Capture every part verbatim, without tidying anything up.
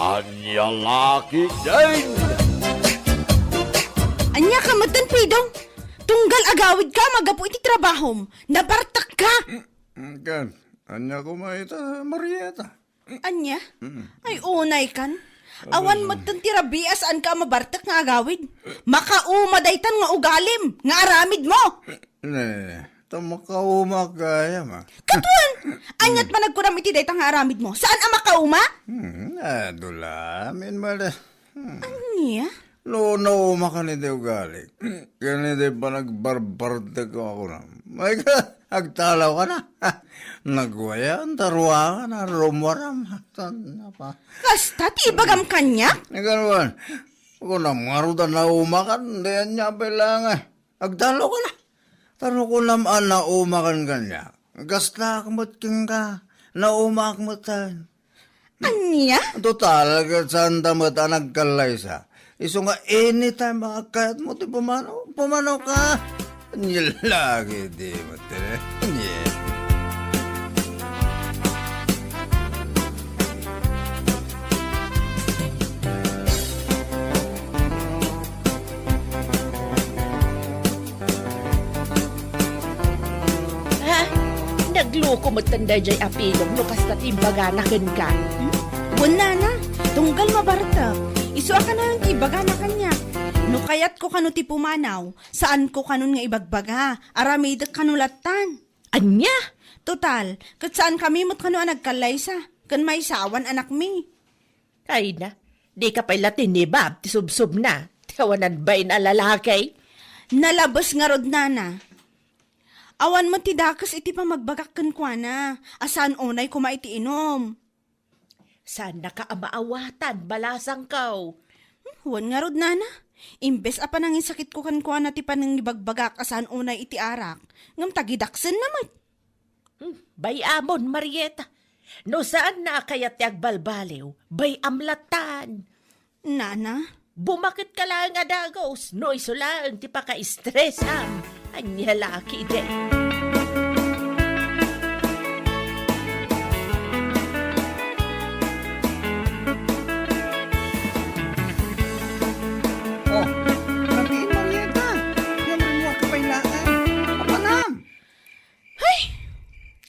Ania la ketdin? Ania ka metten, Pidong? Tunggal agawidka, magapu iti trabahom. Nabartekka! Mm, ken, ania koma ita, Marieta? Ania? Mm. Ay, unay kan. Awan metten ti rabii a saanka a mabartek nga agawid. Makauma daytan nga ugalim, nga aramidmo. Ne, ta makaumak gayam, a. Kaduan! Aniat man agkunam iti dayta nga aramidmo? Saan a makauma? Hmm, adu la, amin mada. Hmm. Ania? No, naumakan iti ugali. Ken iti panagbarbartek ko a kunam. Ay ka, agtalawka na. Nagwayan, ta ruangan, a rumwaram. Saan na pa? Kasta ti ibagam kaniak? Ikaw naman, kunam ngarud a naumakan, di ania pay laeng. Agtalawka na. Ta no kunam a naumakan kaniak, kastaak met kenka, naumaak metten. Ania? Total, ket saanta met a nagkallaysa. Isu nga anytime a kayatmo ti pumanaw, pumanawka. Ania la ketdi met, ania? Ha? Nagloko metten daydiay a Pidong no kasta ti imbagana kenka. Hmm? Wen, nana, tunggal mabartek. Isu a kanayon ti ibagana kaniak. No kayatko kano ti pumanaw, saanko kanon nga ibagbaga. Aramidek kano lattan. Ania? Total, ket saankami met kano a nagkallaysa. Ken maysa, awan anakmi. Ay na, dika pay la tinibab ti subsobna ti awanan bain a lalaki. Nalabes ngarud, nana. Awan met ti dakes iti pamagbagak kenkuana, a saan unay koma iti inum. Saannaka a maawatan, balasangko. Hmm, wen ngarud, nana. Imbes a panangisakitko kenkuana ti panangibagbagak a saan unay iti arak, ngem tagidaksenna met. Hmm, bay-amon, Marieta. No saanna a kayat ti agbalbaliw, bay-am lattan. Nana? Bumaketka laeng a dagus, no isu laeng ti pakaistresam. Ania la ketdi? Oh, rabiin, Marieta. Ngem rimmuarka pay laeng. Apanam? Hay!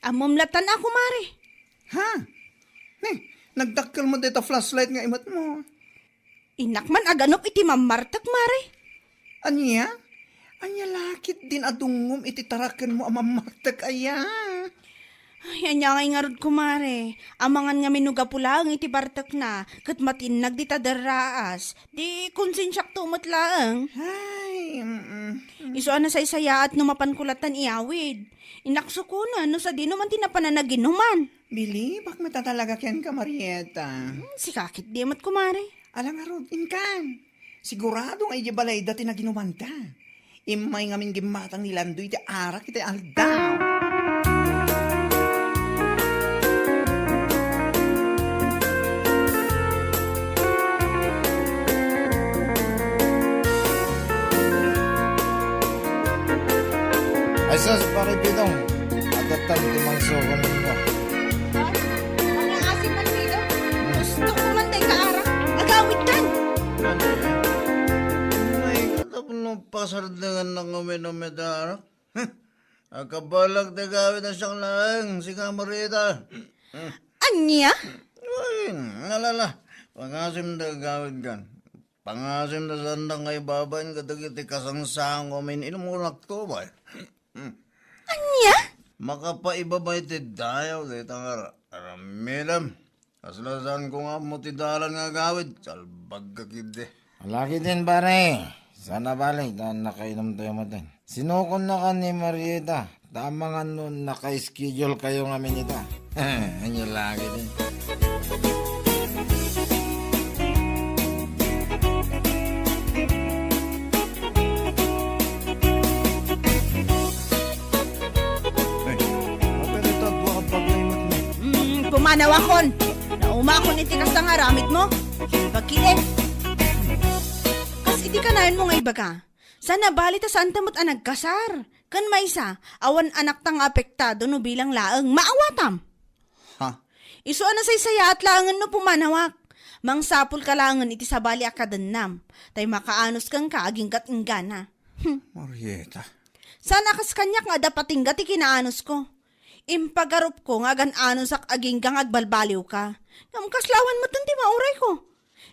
Ammom lattan a, kumare. Ha? Ne, nagdakkel met dayta flashlight nga imetmo. Innak man aganup iti mammartek, mare. Ania? Ania la ketdin a dungngom iti tarakenmo a mammartek aya? Ay, ania ngay ngarud, kumare? Amangan ngamin no gapu laeng iti bartekna, ket matinnag dita derraas. Di konsensiak to met laeng. Ay, mm, mm. Isu a nasaysayaat no mapanko lattan iyawid. Innak sukonen no sadino man ti napan a naginuman. Bilibak met a talaga kenka, Marieta. Hmm, sika ketdi met, kumare. Ala ngarud, inkan. Sigurado nga idiay balayda ti naginumanta. Immay ngamin gimmatang ni Landoy ti arak iti aldaw. Ay sus, Pare Pidong, adda ti mangsugon mo. Ay, mga asin man, Pidong. Gusto ko man tayo kaarak. Agawid kan. Ano eh? Ay, katapno pasardengan na uminom iti arak. Huh? Agkabalak ti gawid a siak laeng, sika Marita. Ania? Ay, alala. Pangasim da gawid kan. Pangasim da sanda nga ibabain kadagiti kasangsango amin inumon aktubay. Ania? Makapaibabay ti dayaw dayta nga aramidem. Kasla saanko nga ammo ti dalan nga agawid, salbagka ketdi. Ala ketdin, pare. Saan a bale ta nakainumtayo metten. Sinukonnakan ni Marieta, ta amangan no naka-schedule kayo ngamin ita. Ania la ketdin. Ay, okay na ito. Dua ka bagay mo din. Mm, pumanawakon. Naumakon iti kasta nga aramidmo. Bakit eh? Kas iti kanayonmo nga ibaga, saan a bale ta saanta met a nagkasar. Ken maysa, awan anakta nga apektado no bilang laeng. Maawatam. Ha? Isu a nasaysayaat laengen no pumanawak. Mangsapulka laengen iti sabali a kadennam, tay makaanus kenka agingga't inggana. Hmm. Marieta. Saan a kas kaniak nga adda patingga ti kinaanus ko. Impagarupko nga agan-anusak agingga nga agbalbaliwka. Ngem kasla awan metten ti mauray ko.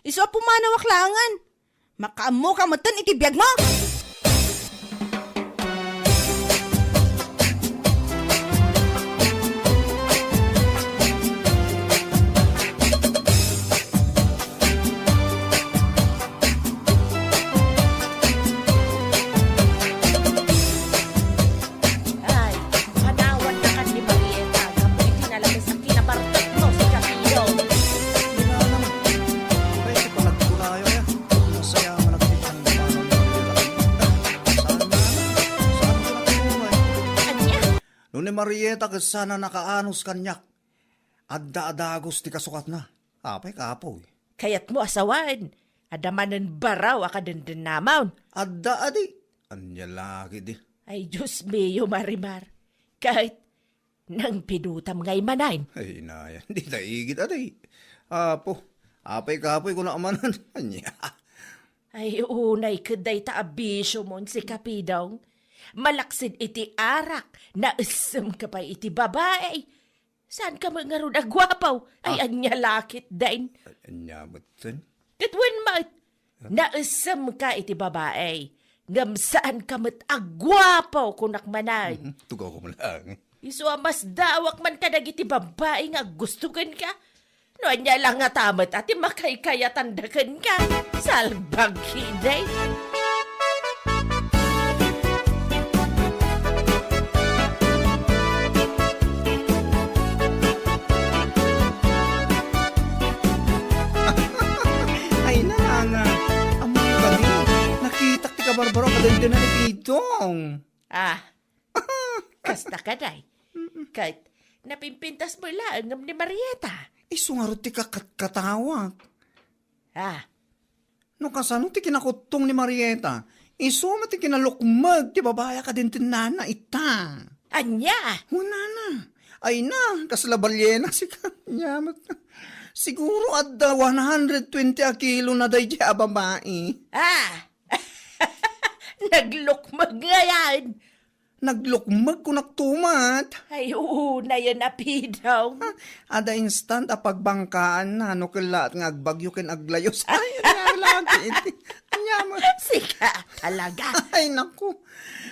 Isu a pumanawak laengen. Makaammoka metten iti biagmo! Ay, manawannaka ni Marieta, gapu iti nalabes a kinabartekmo, si Kapidong. Kinanam, abay, ti panagkunayo, ya. Nasaya man agtitan ni Manong Marieta. Saan na? Saan ko nakinuha? Ania? No ni Marieta ket saan a nakaanus kaniak, adda a dagus ti kasukatna. Apay, kapoy. Kayatmo a sawen, adda manen baraw a kadendennamon. Adda, adi. Ania la ketdi? Ay, Dios mio, Marimar. Ket nangpidutam ngay manen. Ay, inaya, dita igid, adi. Apo, apay kapoy, kuna manen. Ania? Ay, unay ket dayta a bisiomon, si Kapidong. Malaksid iti arak, naessemka pay iti babai. Saanka met ngarud a guapo? Ay, ah, ania la ketdin? Ania metten? Ket wen met, ah, naessemka iti babai, ngem saanka met a guapo, kunak manen. Mhm, tugaw ko man lang. Isu a masdaawak man kadagiti babbai nga aggusto kenka. No ania la ngata met a ti makaykayatanda kenka, salbagi, day. Ay, nanana, ammoyo kadi, nakitak ti kabarbaro a kadendena ni Pidong. Ah, kasta kadi. Mm-mm. Ket napimpintas met laeng ngem ni Marieta. Isu ngarud ti kakatkatawak. Ah. No kasano ti kinakuttong ni Marieta, isu met ti kinalukmeg ti babai a kadendennana ita. Ania? Kunana, ay na, kasla baliena, sika, ania met. Siguro adda one hundred twenty a kilo na daydiay a babai. Ah! Naglukmeg ngay. Naglukmeg, kunak tumat. Ay, unayen a Pidong. Ha? Adda instant a pagbangkaanna no kellaat nga agbagyo ken aglayos. Ay, ania lagi iti. Ania mo? Sika talaga. Ay, naku.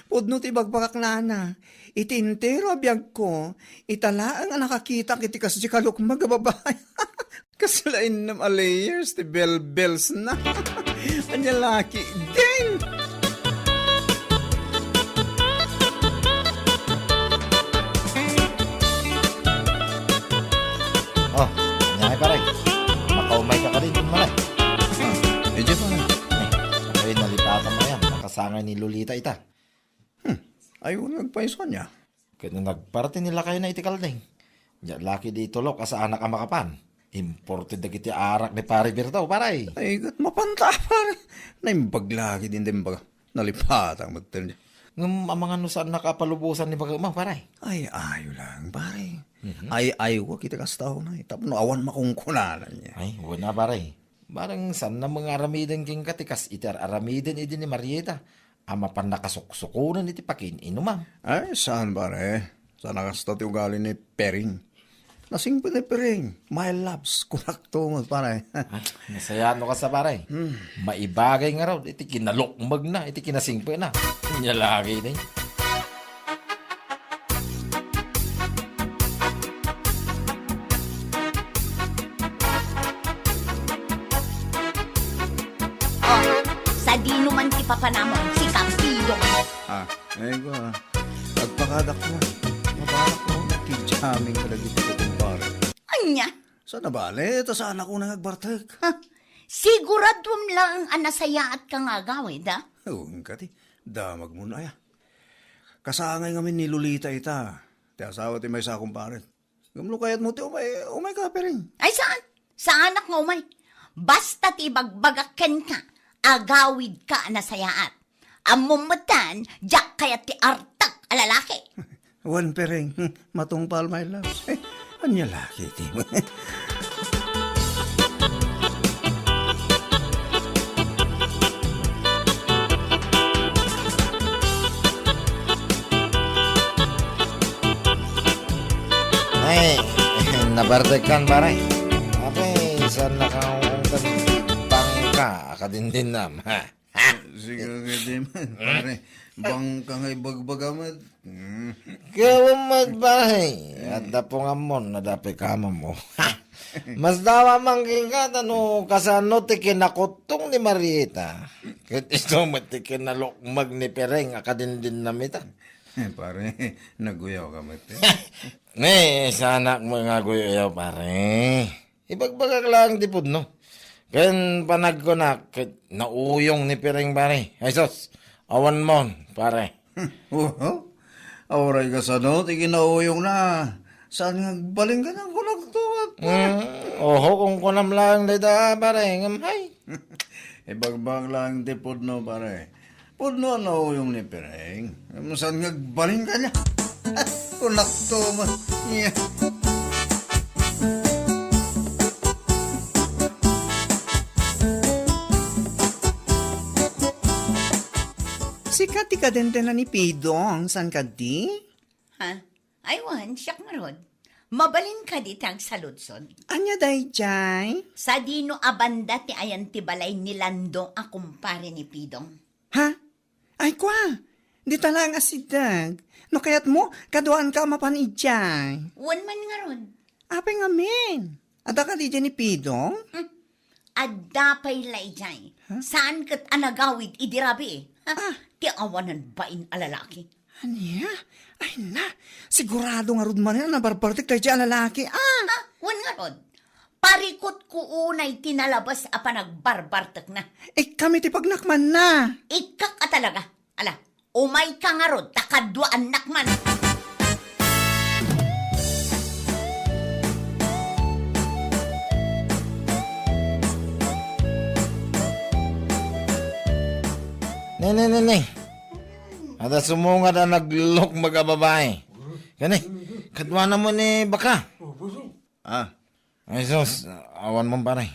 Pudno ti ibagbagak, nana. Iti entero a biagko, ita laeng a nakakitak iti kasdi kalukmeg a babai. Kasla innem a layers ti belbelsna. Ania la ketdin? Oh, ania, pare? Makaumayka kadin, pare? Ah, idiay, pare. Eh, ay, nalipatan mo yan. Nakasangay ni Lolita ita. Hmm, ay, wen nga agpayso ania. Ket no nagparti ni lakayna iti kalding, nia la ketdi tulok a saanak a makapan. Imported dagiti arak ni Pare Berto, pare. Ay, ket mapanta, pare. Naimbag la ketdi, naimbag. Nalipatak metten. Ngem amangan no saannaka a palubosan ni baga mo, pare. Ay, ayo lang, pare. Mhm. Ay, ayo ko kiti kasta, unay. Tapno awan makunkunaan nia. Ay, wen a, pare. Bareng saanna nga aramiden kenka ti kas iti ar-aramiden idi ni Marieta a mapan nakasuksukonen iti pakiin-inumam. Ay, saan, pare. Saan a kasta ti ugali ni Pering. Nasingpet ni Pering. My loves, kunakto met, pare. Ay, nasayaat no kasta, pare. Hmm. Maibagay ngarud iti kinalukmegna, iti kinasingpetna. Ania lagi ni. Oh, sadino man ti papanamon, si Campido? Ah, ay ko, ah. Agpakadakuan. Mabalak ko, nakijamming kadagiti kukumpare. Ania? Saan a bale, ta saanak unay nga agbartek. Ha? Siguraduem laeng a nasayaatka nga agawid, a? Oo, kadi. Damagmon aya. Kasangay ngamin ni Lolita ita, ti asawa ti maysa a kumpare. Ngem no kayatmo ti umay, umayka, Pering. Ay, saan? Saanak nga umay. Basta ti ibagbagak kenka, agawidka a nasayaat. Ammom metten, diak kayat ti artek a lalaki. Wen, Pering, matungpal, my loves. Ania lagi ti. Bartekkan, pare. Apay, saan na ka ungkad bangka a kadindinnam, ha? Ha? Sige, sige, di man, pare. Bangka nga ibagbaga met. Hmm. Kaya met, pare. Adda pungammon, adda pikamammo. Ha? Mas dawa man kenka, ta no kasano ti kinakuttong ni Marieta. Ket isu met ti kinalukmeg ni Pireng a kadindinnam ita. Eh, pare, naguyaw ka met, eh. Ne, saanak met nga aguyaw, pare. Ibagbagak laeng ti pudno. Ken panagkunak, ket nauyong ni Pireng, pare. Ay, sus, awan mon, pare. Oho? Uray kasano ti kinauyongna? Saan nga agbalin ka na, kunak to, at Hmm, oho, kunkunam laeng dayta, pare, ngem hay. Ibagbagak laeng ti pudno, pare. Pudno a nauyong ni Pireng. Saan nga agbalin kaniak? Kunak to man. Yeah. Sika ti kadendena ni Pidong, saan kadi? Ha? Ay, wen, siak ngarud. Mabalin kadi ti agsaludsod? Ania daydiay? Sadino a banda ti ayan ti balay ni Lando a kumpare ni Pidong? Ha? Ay, kua, dita laeng a sideg. No kayatmo, kaduaanka a mapan idiay. Wen man ngarud. Apay ngamin? Adda kadi idiay ni Pidong? Hmm. Adda pay la idiay. Ha? Saan ket a nagawid idi rabii? Ha? Ah. Ti awanan bain a lalaki. Ania? Ay na, sigurado ngarud manen a nabarbartek daydiay a lalaki, ah! Ah, wen ngarud. Parikutko unay ti nalabes a panagbarbartekna. Ikkami ti pagnakmanna. Ikkak a talaga. Ala, umayka ngarud, ta kaduaannak man. Ne, ne, ne, ne. Adda sumungad a naglukmeg a babai. Kani, kaduana mo ni baka? Ah. Ay, sus, awan man, pare.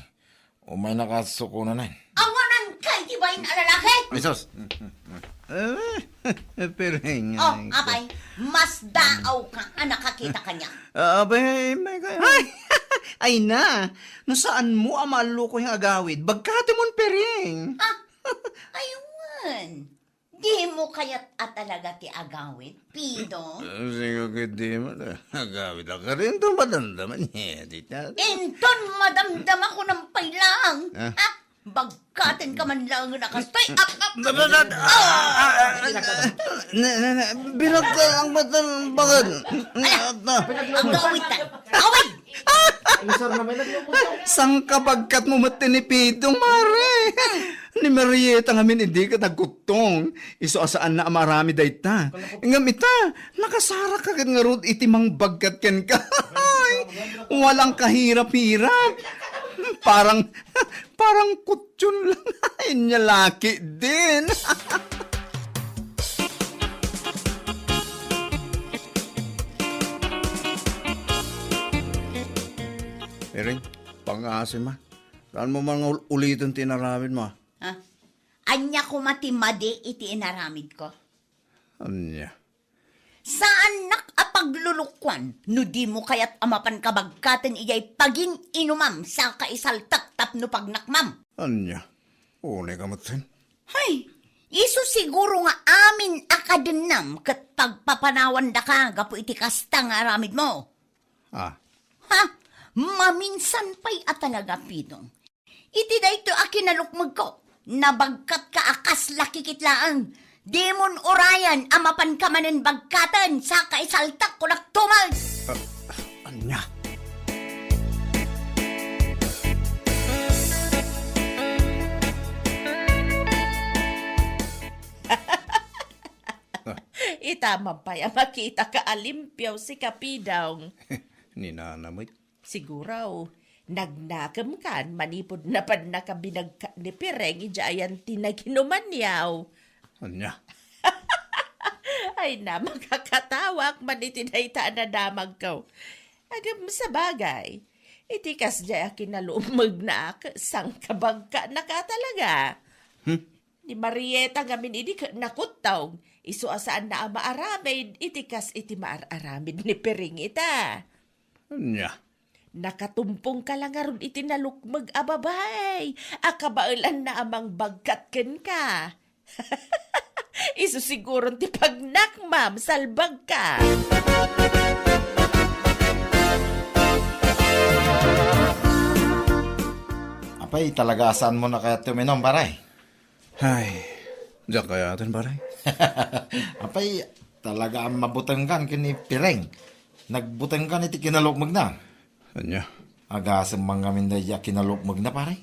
Umaynak a sukonanan. Awanan kay ti bain a lalaki? Ay, sus. Eh, Pireng, Oh, ay, apay, mas daaw ka a nakakita kaniak. Ah, abay, may kaya. Ay, ay na. No saan mo a maalluko yung agawid, bagkatemon, Pireng. Ah, aywan. Dimo kayat a talaga ti agawid, Pidong? Ah, sige, ket dimo ta agawid a karinto madamdama niya, di ta. Inton madamdama ko nang pay laeng, Ah? Ha? Bagkaten ka man laeng a kastoy. Ap, ap, ap. Na, na, na, ah, ah, ah, na, na, na, binagka ang mata ng bagad. Ala, agawid ta. Awid! Sangkabagkat mo met ni Pidong, mare. Ni Marieta ngamin idi ket nagkuttong. Isu a saanna a maaramid dayta. Ngem ita, nakasarak ka ket ngarud iti mangbagkat kenka. Ay, walang kahirap-hirap. Parang, parang kutyon lang. Inya laki din. Pireng, pangaasim, ah. Saan mo man nga ul-, uliten ti inaramid mo, ah? Ha? Ania koma ti madi iti inaramid ko? Ania? Saannak a paglulukuan no dimo kayat a mapan kabagkaten idiay pagin-inumam saka isaltek tapno pagnakmam. Ania? Unay ka met sen? Hay, isu siguro nga amin a kadennam ket pagpapanawandaka gapu iti kasta nga aramidmo. Ah. Ha? Maminsan pay a talaga, Pidong. Iti daytoy a kinalukmegko, nabagkatka a kas lakikit laeng. Dimon urayan a mapanka manen bagkaten, saka isaltek kunak tumag. Ah, ania? Ita man pay a makitaka a limpio, sika, Pidong. Ni Nana met. Siguro, nagnakemkan manipud napannaka binagkat ni Pireng idiay ayan ti naginumanyo. Ania? Ay na, makakatawak man iti dayta a nadamagko. Ngem sabagay, iti kasdiay a kinalukmegnak, sangkabagkanaka talaga. Hmm? Ni Marieta ngamin idi ket nakuttong, isu a saanna a maaramid iti kas iti maar-aramid ni Pireng ita. Ania? Nakatumpongka la ngarud iti nalukmeg a babae a kabaelanna a mangbagkat kenka. Isu siguron ti pagnakmam, salbagka. Apay, talaga a saanmo a kayat ti uminom, pare? Ay, diak kayaten, pare. Apay, talaga a mabutengkan ken ni Pireng. Nagbutengkan iti kinalukmegna. Ania? Agasem man ngamin daydiay a kinalukmegna, pare.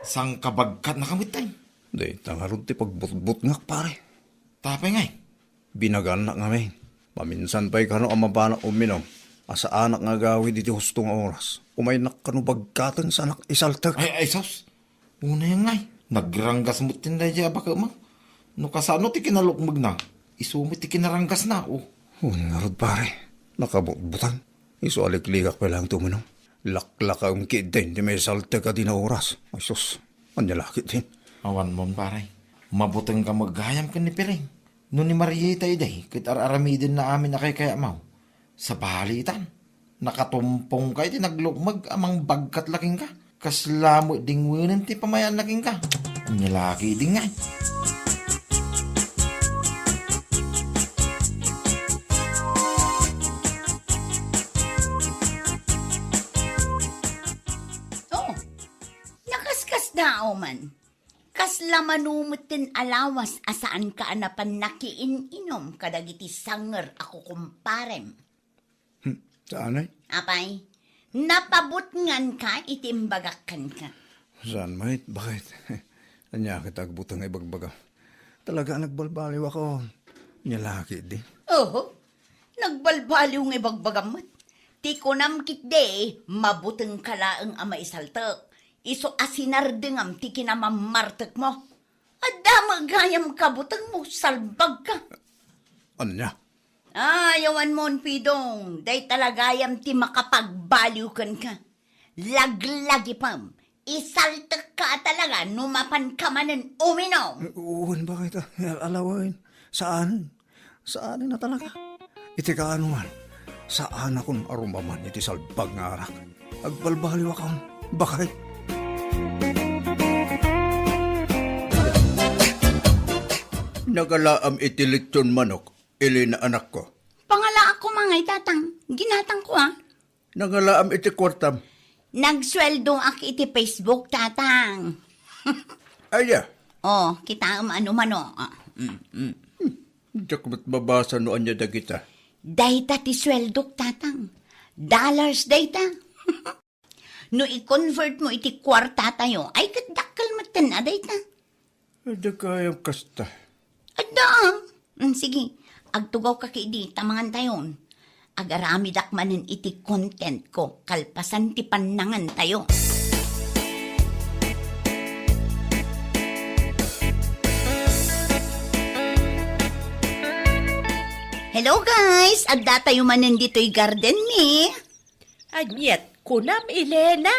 Sangkabagkatnaka metten. Dayta ngarud ti pagbutbutngak, pare. Tapay ngay? Binagannak ngamin. Maminsan pay kano a mapanak uminom, a saanak nga agawid iti husto nga oras. Umaynak kano bagkaten saanak isaltek. Ay, ay, sus! Unay ngay, nagranggas met ti daydiay a bakemmo. No kasano ti kinalukmegna, isu met ti kinaranggasna, o. Wen ngarud, pare, nakabutbutang. Isu a liklikak pay laeng ti uminom. Laklakaem ketdin ti maisaltek a dina oras. Ay sus, ania la ketdin? Awan mon, pare. Mabutengka met gayam ken ni Piring. No ni Marieta idi ket ar-aramidenna amin a kaykayatmo. Sabalitan, nakatumpongka iti naglukmeg a mangbagkat la kenka. Kasla met dingwenen ti pamayaanna kenka. Ania la ketdin ngay? Oh, nakaskasdaaw man. Kasla mano metten a lawas a saanka a napan nakiin-inom kadagiti sanger a kukumparem? Hmm, saan ay? Apay, napabutnganka iti imbagak kenka. Saan met? Bakit? Ania ket agbuteng nga ibagbagam? Talaga a nagbalbaliwakon. Ania la ketdi? Oho, nagbalbaliw nga ibagbagam met. Ti kunam ketdi, mabutengka laeng a maisaltek. Isu a sinardengam ti kinamammartekmo. Adda met gayam kabutengmo, salbagka. Ania? Ay, awan mon, Pidong, dayta la gayam ti makapagbaliw kenka. Laglagipem, isaltekka a talaga no mapanka manen uminom. Wen, bakit? Al-, alawen. Saan? Saan a talaga? Iti kaanoman, saanakon a rumaman iti salbag nga arak. Agbalbaliwakon, bakit? Nagalaam iti litson manok, Elena, anakko. Pangalaak koma ngay, Tatang. Ginatangko, a. Nangalaam iti kuartam. Nagsueldoak iti Facebook, Tatang. Aya? Oh, kitaem a numano. Ah, mm, mm. Hmm, diak met mabasa no ania dagita. Dayta ti sueldok, Tatang. Dollars dayta. No i-convert mo iti kuartatayo, ay ket dakkel metten a dayta. Adda gayam kasta? Adda, a. Mm, sige, agtugawka ketdi ta mangantayon. Agaramidak manen iti content ko kalpasan ti pannangantayo. Hello guys! Addatayo manen ditoy garden mi. Aniat kunam, Elena?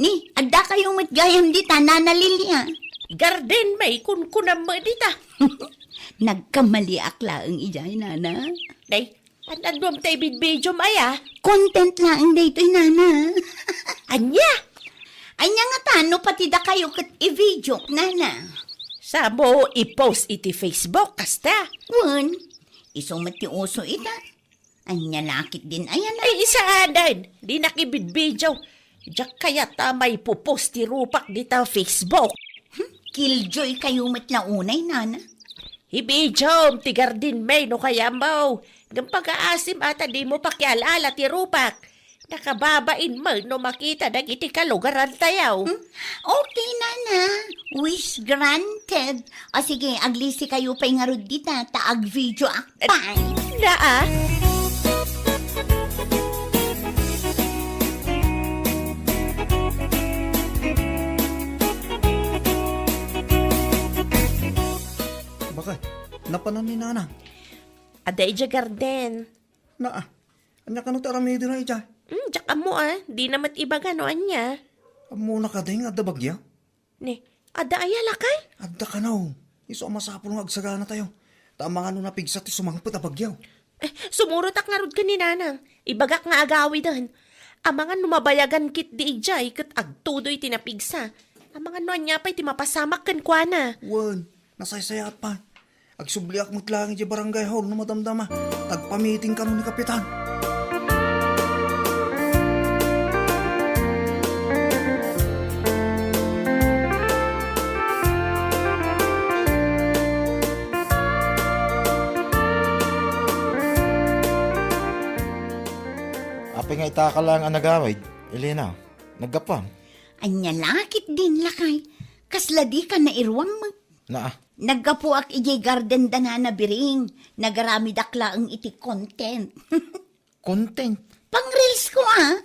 Ni, addakayo met gayam dita, Nana Lilia. Garden may kunkunam met dita. Nagkamaliak laeng idiay, Nana. Day, an-aduam ta ibidbidiom aya? Content laeng daytoy, Nana. Ania? Ania ngata no pati dakayo ket i-videok, Nana? Samo i-post iti Facebook, kasta? Wen, isu met ti uso ita. Ania la ketdin aya, Nana? Ay, saanen. Dinak ibidbidio. Diak kayat a maipopost ti rupak dita Facebook. Hmm? Killjoy kayo met la unay, Nana. Ibidiom ti garden may no kayatmo. Ngem pagaasim a ta dimo pakial-ala ti rupak. Nakababain met no makita dagiti kalugarantayo. Hmm? Okay, Nana. Wish granted. O sige, aglisi kayo pay ngarud dita, ta agvideoak pay. Naa? Bakit? Napanan ni Nana? Adda idiay garden. Naa? Ania kano ti aramidena idiay? Hmm, diak ammo a. Dina met ibaga no ania. Ammona kadi nga adda bagyo? Ni, adda aya lakay? Adda kano. Isu a masapul nga agsaganatayo. Ta amangan no napigsa ti sumangpet a bagyo. Eh, sumurotak ngarud ken ni Nanang. Ibagak nga agawiden. Amangan no mabayagan ketdi idiay ket agtudoy ti napigsa. Amangan no ania pay ti mapasamak kenkuana. Wen, nasaysayaat pay. Agsubliak met laeng idiay barangay hall no madamdama. Agpamiting kano ni Kapitan. Apay nga itaka laeng a nagawid, Elena? Naggapuam? Ania la ketdin, lakay? Kasla dika nairuam? Naa. Naggapuak idiay garden da Nana Biring. Nagaramidak laeng iti content. Content? Pang-reels ko, ah.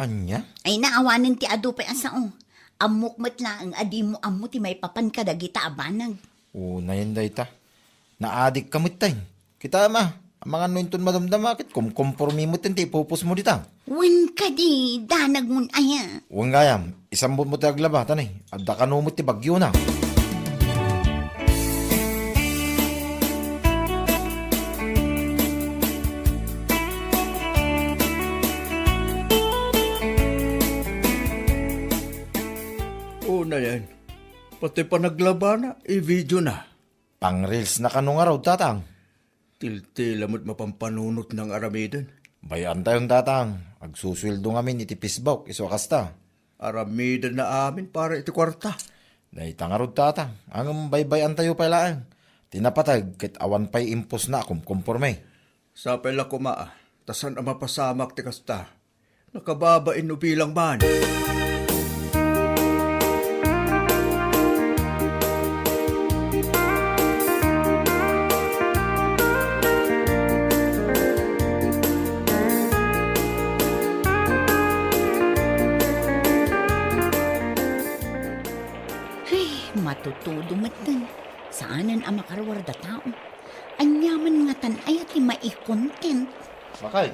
Ania? Ay, naawanen ti adu pay a sao. Ammok met laeng a dimo ammo ti maipapan kadagita a banag. Unayen dayta. Naadikka metten. Kitaem a, amangan no inton madamdama ket kumkompormi metten ti ipupusmo dita. Wen kadi, danagmon aya. Wen gayam, isambutmo ti aglaba, ta ne, adda kano met ti bagyona. Unayen, pati panaglabana, i-videona. Pang-reels na kano ngarud, Tatang? Tiltila met mapanpanunot nga aramiden. Bay-antayon, Tatang. Agsusueldo ngamin iti Facebook, isu a kasta. Aramidenna amin para iti kuarta. Dayta ngarud, Tatang. Ngem baybay-antayo pay laeng. Ti napateg ket awan pay impusna a kumkomporme. Sapay la koma, ta saan a mapasamak ti kasta. Nakababain no bilang man. Ay, matutudo metten. Saanen a makaruar da tao. Aniaman ngatan aya ti mai-content? Bakay,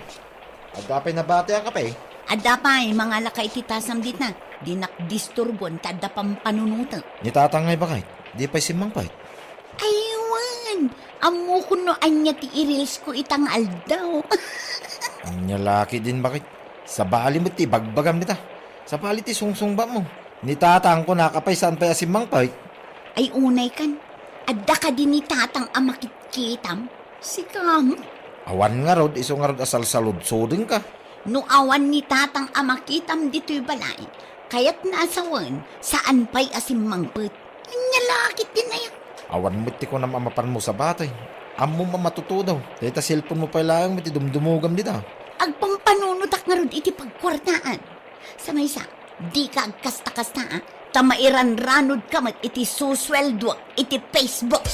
adda pay nabati a kape? Adda pay, mangalaka iti tasam dita. Dinak disturboen ta adda pampanunotek. Ni Tatang ngay, bakay, di pay simmangpet? Ay, wen. Ammokon no ania ti i-reels ko ita nga aldaw. Ania la ketdin, bakay? Sabali met ti ibagbagam dita. Sabali ti sungsungbatmo. Ni Tatang, kunaka pay, saan pay a simmangpet? Ay, unay kan. Adda kadi ni Tatang a makitkitam? Sika met. Awan ngarud, isu ngarud a salsaludsodenka. No awan ni Tatang a makitam ditoy balay, kayatna a sawen, saan pay a simmangpet. Ania la ketdin aya? Awan met ti kunam a mapanmo sabati. Ammom a matutudo. Dayta cellphone mo pay laeng met ti dumdumogam dita. Agpampanunotak ngarud iti pagkuartaan. Sa maysa, dika agkasta-kasta, a, ta mairanranodka met iti susueldoak iti Facebook.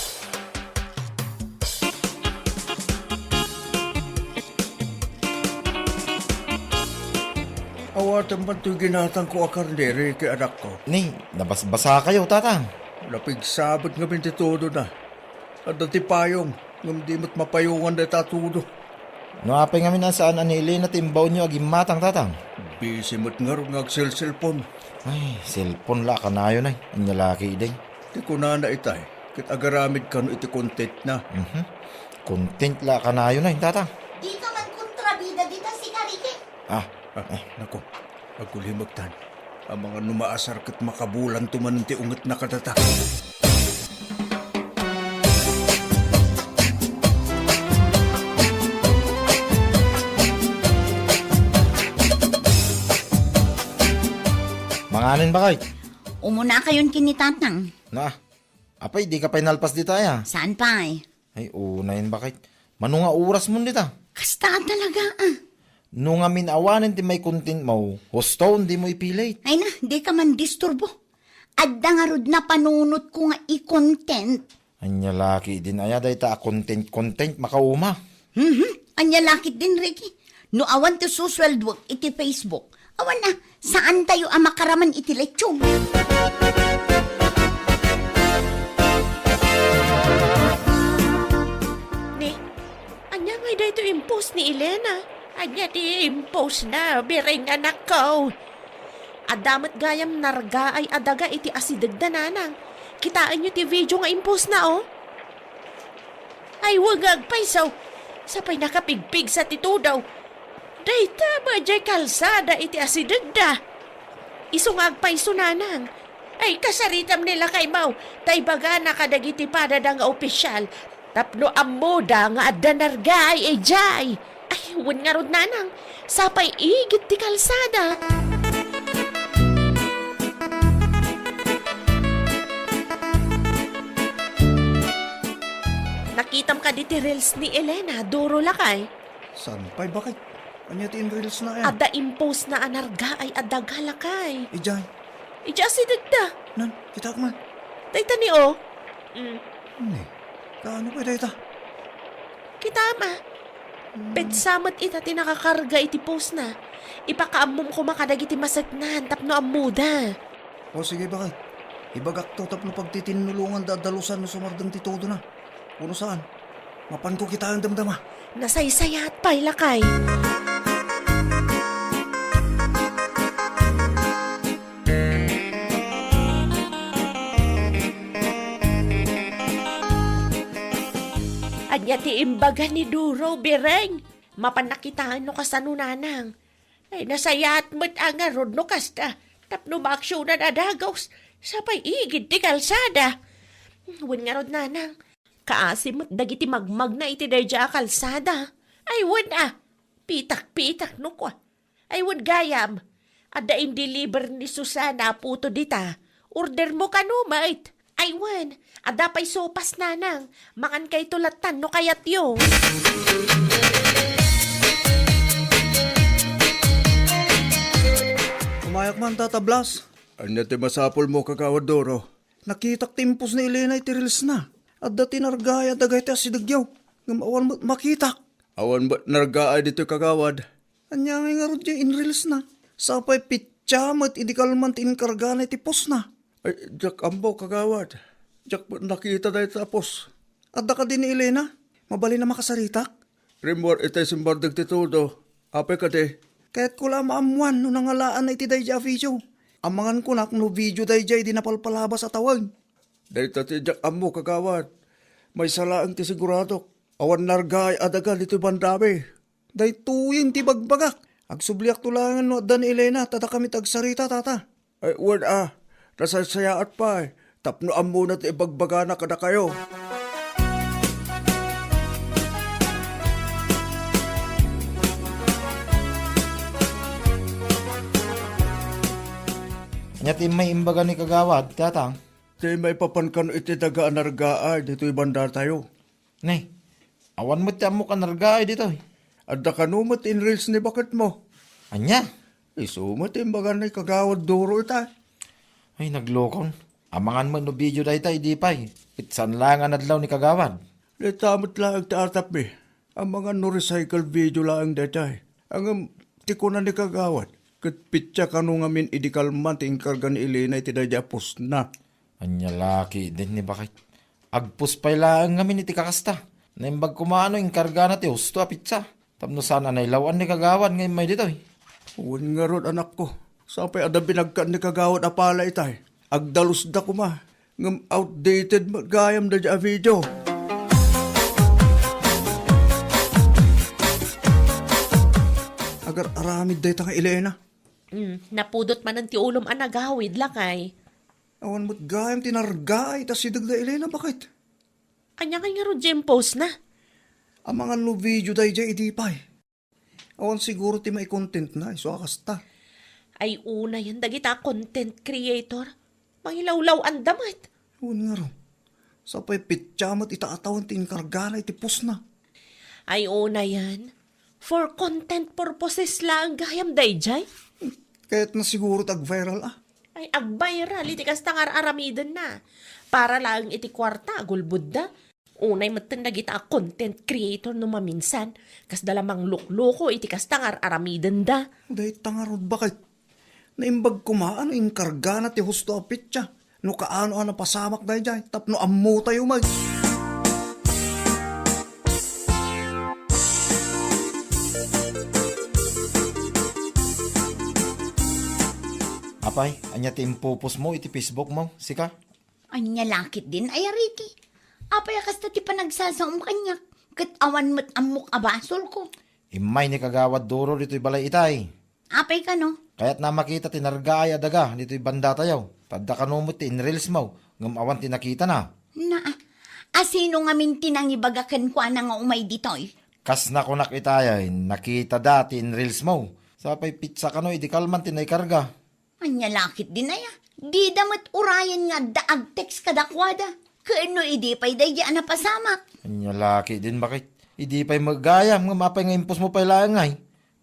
Awatem man toy ginatangko a karne, Ricky, anakko. Ni, nabasbasakayo, Tatang. Napigsa met ngamin ti tudona. Adda ti payong, ngem di met mapayongan dayta a tudo. No apay ngamin a saan a ni Elena ti imbaonyo a gimmatang, Tatang? Busy met ngarud nga agselselpon. Ay, cellphone la a kanayon ay. Ania la ketdin? Ti kunana itay, ket agaramid kano iti contentna. Mhm. Content la a kanayon ay, Tatang. Dika man kontrabida dita, sika, Ricky. Ah. Ah, eh, nako, agkulimektan. Amangan no maasar ket makabulanto manen ti ungetna kadata. Manganen, bakay? Umunakayon ken ni Tatang. Na, apay, dika pay nalpas dita aya? Saan pay? Ay, unayen, bakit? Mano nga oras mon dita? Kasta talaga, ah. No ngamin awanen ti mai-content mo, husto, dimo ipilit. Ay na, dika man disturbo. Adda ngarud napanunotko nga i-content. Ania la ketdin aya dayta a content, content, makauma. Mhm. Ania la ketdin, Ricky? No awan ti susueldoek iti Facebook, awan a, saantayo a makaraman iti lechon. Ni, ania ngay daytoy impost ni Elena? Ania ti impostna, Biring, anakko? Adda met gayam nargaay a daga iti asidegda, nanang. Kitaenyo ti video nga impostna, oh. Ay, wengag payso. Sapay nakapigpigsa ti tudo. Dayta met diay kalsada iti asidegda. Isu nga agpayso, nanang. Ay, kasaritam ni lakaymo, ta ibagana kadagiti padada nga opisyal tapno ammoda nga adda nargaay idiay. Ay, wen ngarud, nanang, sapay igid ti kalsada. Nakitam kadi ti reels ni Elena, Doro, lakay? Saan pay, baket? Ania ti in-reels na aya? Adda in-post na a nargaay a daga, lakay. Idiay? Idiay asidegda. Nan, kitaek man. Dayta ni, o. Mm. Ni, kaano pay dayta? Kitaem a. Hmm. Petsa met ita ti nakakarga iti post na. Ipakaammom koma kadagiti maseknan tapno ammoda. O, sige, baket. Ibagakto tapno pagtitinnulonganda a dalusan no sumardeng ti todo na. Wenno saan? Mapanko kitaen damdama. Nasaysayaat pay, lakay. Ania ti imbaga ni Duro, Bireng? Mapanna kitaen no kasano, nanang. Ay, nasayaat met a ngarud no kasta, tapno maaksionan a dagus, sapay igid ti kalsada. Wen ngarud, nanang, kaasi met dagiti magmagna iti daydiay a kalsada. Ay, wen a, pitak-pitak no kua. Ay, wen gayam, adda in-deliver ni Susana a puto dita. Ordermo kano met. Ay, wen, adda pay sopas, nanang. Mangankayto lattan no kayatyo. Umayak man, Tata Blas. Ania ti masapulmo, Kagawad Doro? Nakitak ti in-post ni Elena iti reels na. Adda ti nargaay a daga iti asidegyo. Ngem awan met makitak. Awan met nargaay ditoy, Kagawad. Ania ngay ngarud diay in-reels na? Sapay petsa met idi kalman ti inkargana iti post na. Ay, diak ammo, Kagawad. Diak met nakita dayta a post. Adda kadi ni Elena? Mabalin a makasaritak? Rimmuar itay simmardeng ti todo. Apay kadi? Kayatko la a maammuan no nangalaanna iti daydiay a video. Amangan kunak no video daydiay idi napalpalabas a tawag. Dayta ti diak ammo, Kagawad. Maysa laeng ti siguradok. Awan nargaay a daga ditoy bandami. Daytoyen ti ibagbagak. Agsubliakto laengen no adda ni Elena, ta dakami ti agsarita, Tata. Ay, wen a, nasaysayaat pay, tapno ammona ti ibagbagana kadakayo. Ania ti immay imbaga ni Kagawad, Tata? Ti maipapan kano iti daga a nargaay ditoy bandatayo. Ne, awan met ti ammok a nargaay ditoy. Adda kano met ti in-reels ni baketmo. Ania? Isu met ti imbaga ni Kagawad Duro ita. Ay, naglokon. Amangan met no video dayta idi pay. Ket saan laeng a nadlaw ni Kagawad. Dayta met laeng ti atapmi. Amangan no recycle video laeng daytay. Ngem ti kuna ni Kagawad, ket petsa kano ngamin idi kalman ti inkarga ni Elena iti daydiay a post na. Ania la ketdin ni baket? Agpost pay laeng ngamin iti kakasta. Naimbag koma no inkargana ti husto a petsa. Tapno saan a nailaw-an ni Kagawad nga immay ditoy. Wen ngarud, anakko. Sapay adda binagkan ni Kagawad a pala itay. Agdalusda koma. Ngem outdated met gayam daydiay a video. Agar-aramid dayta nga Elena. Mm, napudot manen ti ulom a nagawid, lakay. Awan met gayam ti nargaay ta sideg da Elena, baket? Ania kay ngarud diay post na? Amangan no video daydiay idi pay. Awan siguro ti maicontent na, isu a kasta. Ay, unayen dagita content creator. Mangilawlaw-anda met. Wen ngarud. Sapay petsa met ita a tawen ti inkargana iti post na. Ay, unayen. For content purposes laeng gayam daydiay. Kayatna siguro ti agviral, a. Ay, agviral iti kasta nga ar-aramidenna. Para laeng iti kuarta, agulbodda. Unay metten dagita a content creator no maminsan, kasda la manglukloko iti kasta nga ar-aramidenda. Dayta ngarud, baket? Naimbag koma no inkargana ti husto a petsa. No kaano a napasamak daydiay, tapno ammotayo met. Apay, ania ti impopost mo iti Facebook mo, sika? Ania la ketdin, ay, Ariki? Apay a kasta ti panagsasaom kaniak, ket awan met ammok a basolko? Immay ni Kagawad Duro ditoy balay itay. Apay kano? Kayatna a makita ti nargaay a daga ditoy bandatayo. Ta adda kano met ti inreels mo, ngem awan ti nakitana. Na, asino ngamin ti nangibaga kenkuana nga umay ditoy? Kas nakunak itay, nakitada ti inreels mo. Sapay pitsa kano idi kalman ti naikarga. Ania la ketdin aya? Dida met urayen nga adda agtext kadakuada. Ken no idi pay daydi a napasamak. Ania la ketdin, baket? Idi pay met gayam ngem apay nga impostmo pay laeng ngay?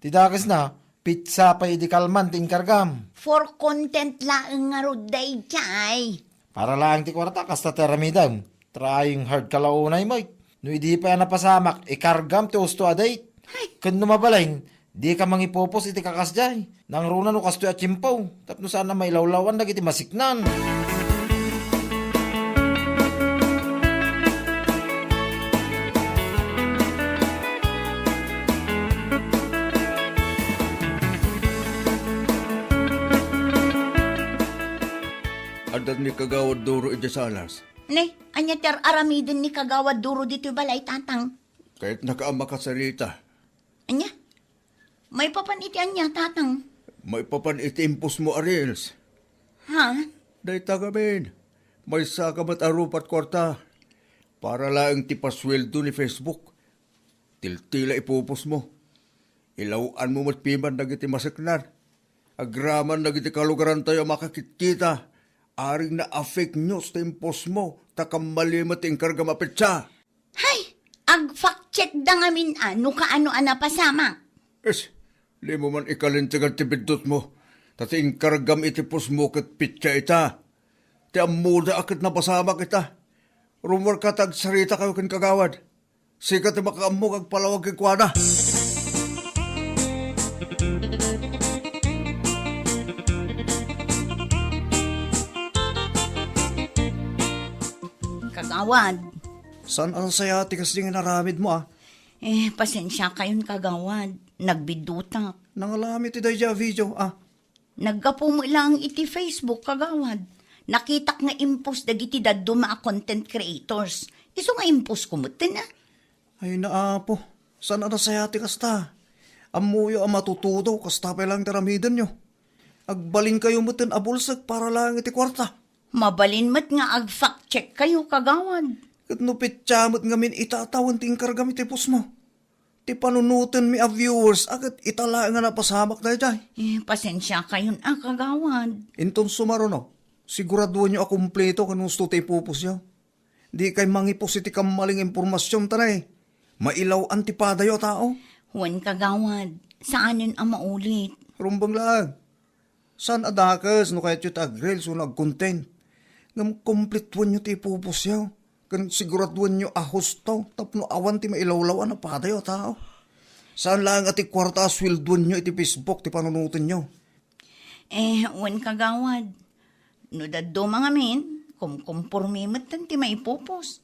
Ti dakesna, pitsa pay idi kalman ti inkargam. For content laeng ngarud daydiay. Para laeng ti kuarta, kasta ti aramidem. Trying hard ka la unay, Mike. No idi pay a napasamak, ikargam ti husto a date. Ay. Ken no mabalin, dika mangipupos iti kakasdiay. Nangruna no kastoy a tiempo. Tapno saan a mailawlawan dagiti masiknan. Adda ni Kagawad Duro idiay salas. Ne, ania ti ar-aramiden ni Kagawad Duro ditoy balay, Tatang? Kayatnaka a makasarita. Ania? Maipapan iti ania, Tatang? Maipapan iti impostmo a reels. Ha? Dayta ngamin, maysaka met a rupat kuarta. Para laeng ti pasueldo ni Facebook. Tiltila ipupos mo. Ilaw-anmo met piman dagiti maseknan. Agraman dagiti kalugarantayo a makakitkita. Aring na a fake news ti impostmo, ta kammali met ti inkargam a petsa. Hay! Ag-fact check da ngamin a no kaano a napasamak. Es, dimo man ikalintegan ti biddutmo. Ta ti inkargam iti postmo ket petsa ita. Ti ammoda a ket napasamak ita. Rummuarka ta agsaritakayo ken Kagawad. Sika ti makaammo nga agpalawag kenkuana. Kagawad. Saan a nasaya ti kasdi nga inaramidmo, a? Eh, pasensiakayon, Kagawad. Nagbiddutak. Nangalami ti daydiay a video, a? Naggapu met laeng iti Facebook, Kagawad. Nakitak nga impost dagiti dadduma a content creators. Isu nga impost ko metten, a? Ay, naapo. Saan a nasaya ti kasta? Ammoyo a matutudo, kasta pay laeng ti aramidenyo. Agbalinkayo metten a bulsek para laeng iti kuarta. Mabalin met nga ag-fact check kayo, Kagawad. Ket no petsa met ngamin ita a tawen ti inkargam iti postmo? Ti panunotenmi a viewers a ket ita laeng a napasamak daydiay. Eh, pasensiakayon a, Kagawad. Inton sumaruno, siguraduenyo a kumpleto ken husto ti ipupostyo. Dikay mangipos iti kammali nga impormasion ta ne, mailaw-an ti padayo a tao. Wen, Kagawad, saanen a maulit. Rumbeng laeng. Saan a dakes no kayatyo ti ag-reels wenno ag-content. Ngem kumpletuenyo ti ipupostyo. Ken siguraduenyo a husto tapno awan ti mailawlaw-an a padayo a tao. Saan laeng a ti kuarta a sueldoenyo iti Facebook ti panunotenyo. Eh, wen, Kagawad. No dadduma ngamin, kumkumpormi metten ti maipupos.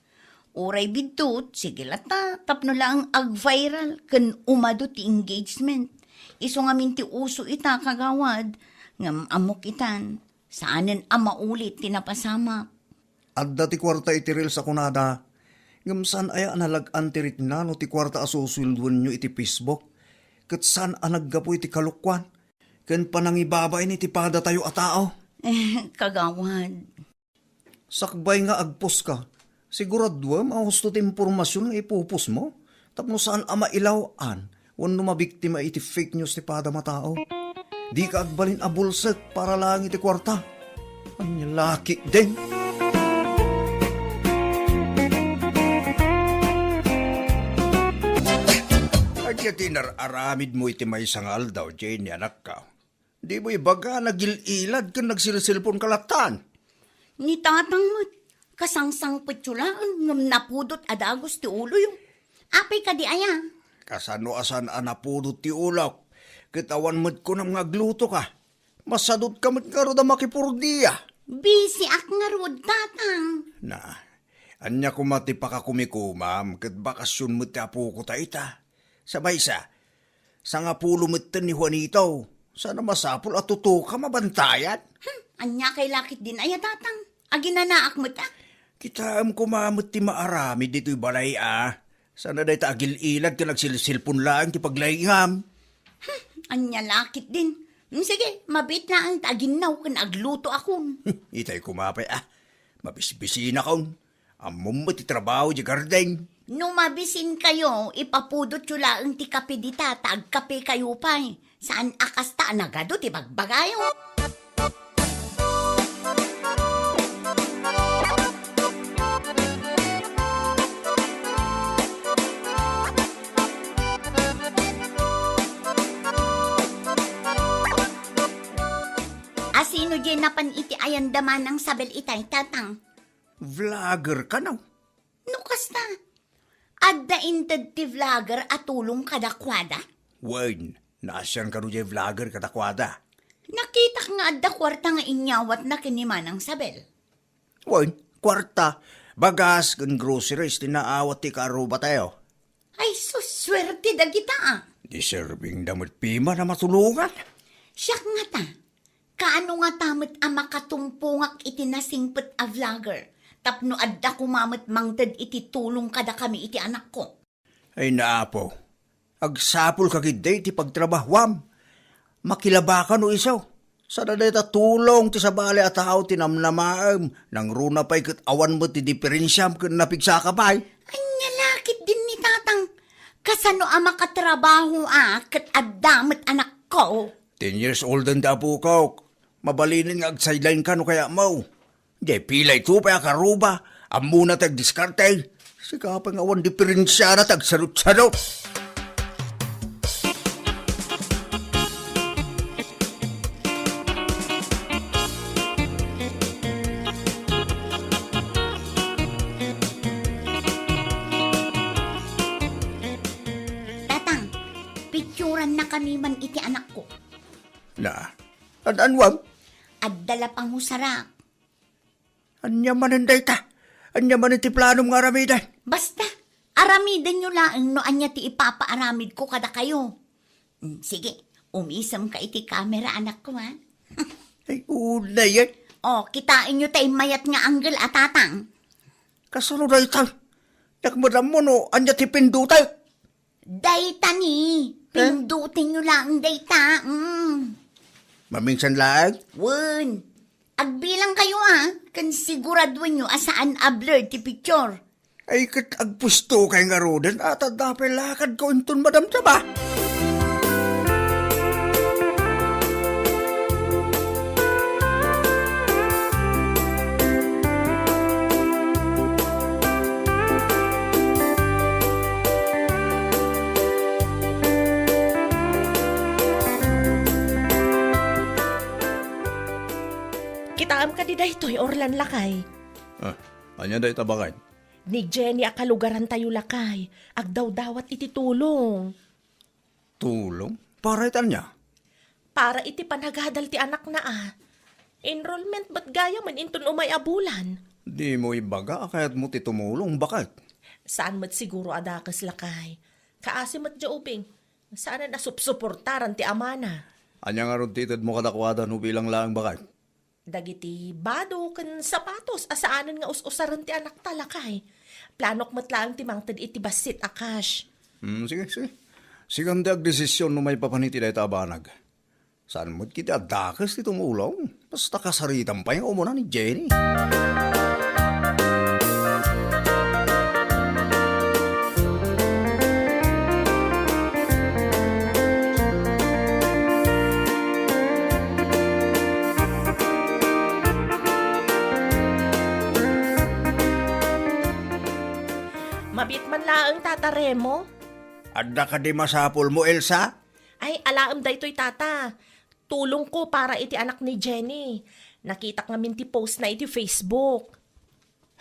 Uray biddut, sige latta, tapno laeng ag-viral ken umadu ti engagement. Isu ngamin ti uso ita, Kagawad, ngem ammok itan, saanen a maulit ti napasamak. Adda ti kuarta iti reels a kunada, ngem saan aya a nalag-an ti rikna no ti kuarta a susueldoenyo iti Facebook, ket saan a naggapu iti kalokuan ken panangibabain iti padatayo a tao. Eh, Kagawad. Sakbay nga agpost ka, siguraduem a husto ti impormasion nga ipupostmo tapno saan a mailaw-an wenno mabiktima iti fake news ti padam a tao. Dika agbalin a bulsek para laeng iti kuarta. Ania la ketdin? Ania ti inar-aramidmo iti maysa nga aldaw, Jenny, anakko? Dimo ibaga, nagil-ilad ken nagselselponka lattan. Ni Tatang met, kasangsangpetyo laeng ngem napudot a dagus ti uloyo. Apay kadi aya? Kasano a saan a napudot ti ulok? Ket awan met kunam nga aglutoka. Masadutka met ngarud a makipurdia. Bisiak ngarud, Tatang. Na, ania koma ti pakakumikomam ket bakasion met ti apoko ta ita? Sa maysa, sangapulo metten ni Juanito. Saan a masapul a tutuka mabantayan? Hmm, ania kay la ketdin aya, Tatang? Aginanaak met a. Kitaem koma met ti maaramid ditoy balay a. Saan a dayta agil-ilad ken agsilsilpon laeng ti paglaingam. Ania la ketdin? Hmm, sige, mabiit laeng ta aginnaw ken aglutoakon. Itay koma pay a. Mabisbisinakon. Ammom met ti trabaho idiay garden. No mabisinkayo, ipapudotyo laeng ti kape dita ta agkapekayo pay. Saan a kasta a nagadu ti bagbagayo. Asino diay napan iti ayanda Manang Sabel itay, Tatang? Vlogger kano? No kasta, adda inted ti vlogger a tulong kadakuada? Wen, naasian kano diay vlogger kadakuada? Nakitak nga adda kuarta nga inyawatna ken ni Manang Sabel. Wen, kuarta, bagas ken groceries ti naawat ti kaarrubatayo. Ay, sus, suerte dagita, a. Deserving da met piman a matulongan. Siak ngata, kaano ngata met a makatumpongak iti nasingpet a vlogger tapno adda koma met mangted iti tulong kadakami iti anakko? Ay, Apo, agsapulka ketdi iti pagtrabahuam. Makilabaka no isu. Saan a dayta tulong ti sabali a tao ti namnamaem, nangruna pay ket awan met ti diperensiam ken napigsaka pay. Ania la ketdin ni Tatang? Kasano a makatrabaho a ket adda met anakko? Ten years old-en ti apokok. Mabalinen nga agsideline-ka no kayatmo. Diay pay la ito pay a karuba, ammona ti agdiskarte. Sika pay nga awan diperensiana ti agsarut-sarut. Tatang, pictureannakami man iti anakko. Na, ad-anuam? Adda la pangusarak. Ania manen dayta? Ania manen ti planom nga aramiden? Basta, aramidenyo laeng no ania ti ipapaaramidko kadakayo. Mm, sige, umisemka iti kamera, anakko, a. Ay, unayen. O, kitaenyo tay mayat nga angle a, Tatang. Kasano dayta? Diak met ammo no ania ti pindutek. Dayta ni, eh? Pindutenyo laeng dayta, mm. Maminsan laeng? Wen. Agbilangkayo, a, ken siguraduenyo a saan a blur ti picture. Ay, ket agpustokay ngaruden, a, ta adda pay lakadko inton madamdama. Kitaem kadi daytoy, Orlan, lakay? A, ania dayta, baket? Ni Jenny a kalugarantayo, lakay, agdawdawat iti tulong. Tulong? Para iti ania? Para iti panagadal ti anakna, a. Enrollment met gayamen inton umay a bulan. Dimo ibaga a kayatmo ti tumulong, baket? Saan met siguro a dakes, lakay. Kaasi met diay ubing. Saanen a supsuportaran ti amana. Ania ngarud ti itedmo kadakuada no bilang laeng, baket? Dagiti bado ken sapatos a saanen nga us-usaren ti anakta, lakay. Planok met laeng ti mangted iti bassit a cash. Hmm, sige, sige. Sika ti agdesisyon no maipapan iti dayta a banag. Saan met ketdi a dakes ti tumulong? Basta kasaritam pay nga umuna ni Jenny. Mabiit man laeng, Tata Remo. Adda kadi masapulmo, Elsa? Ay, alaem daytoy, Tata. Tulongko para iti anak ni Jenny. Nakitak ngamin ti postna iti Facebook.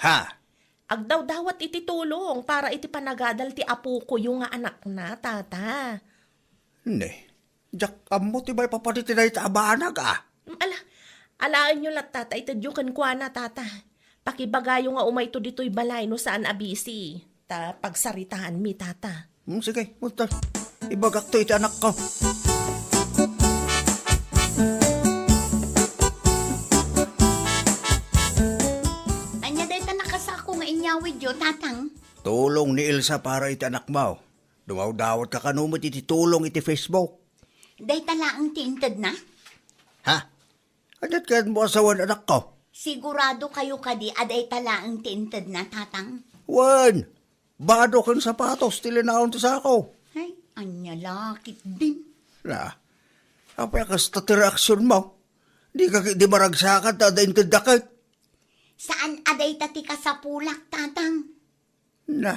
Ha? Agdawdawat iti tulong para iti panagadal ti apokoyo nga anakna, Tata. Ne, diak ammo ti maipapan iti dayta a banag, a. Ala, alaenyo latta ta itedyo kenkuana, Tata. Pakibagayo nga umayto ditoy balay no saan a busy. Ta pagsaritaanmi, Tata. Hmm, sige, Munter. Ibagakto iti anakko. Ania dayta nakasako nga inyawidyo, Tatang? Tulong ni Elsa para iti anakmo. Dumawdawatka kano met iti tulong iti Facebook. Dayta laeng ti intedna? Ha? Aniat kayatmo a sawen, anakko? Sigurado kayo kadi a dayta laeng ti intedna, Tatang? Wen, bado ken sapatos ti linaon ti sako. Ay, ania la ketdin? Na, apay a kasta ti reaksionmo? Dika ketdi maragsakan ta adda intedda ket? Saan a dayta ti kasapulak, Tatang. Na,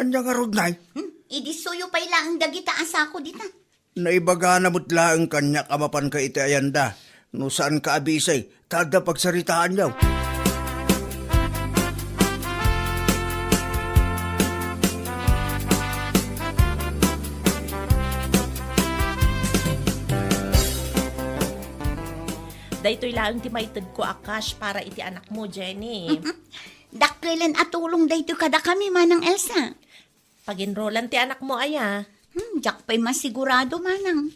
ania ngarud, nay? Hmm, idissoyo pay laeng dagita a sako dita. Naibagana met laeng kaniak a mapanka iti ayanda. No saanka a bisi, ta adda pagsaritaanyo. Daytoy laeng ti maitedko a cash para iti anakmo, Jenny. Dakkelen a tulong daytoy kadakami, Manang Elsa. Pag-enrollan ti anakmo aya? Hmm, diak pay masigurado, Manang.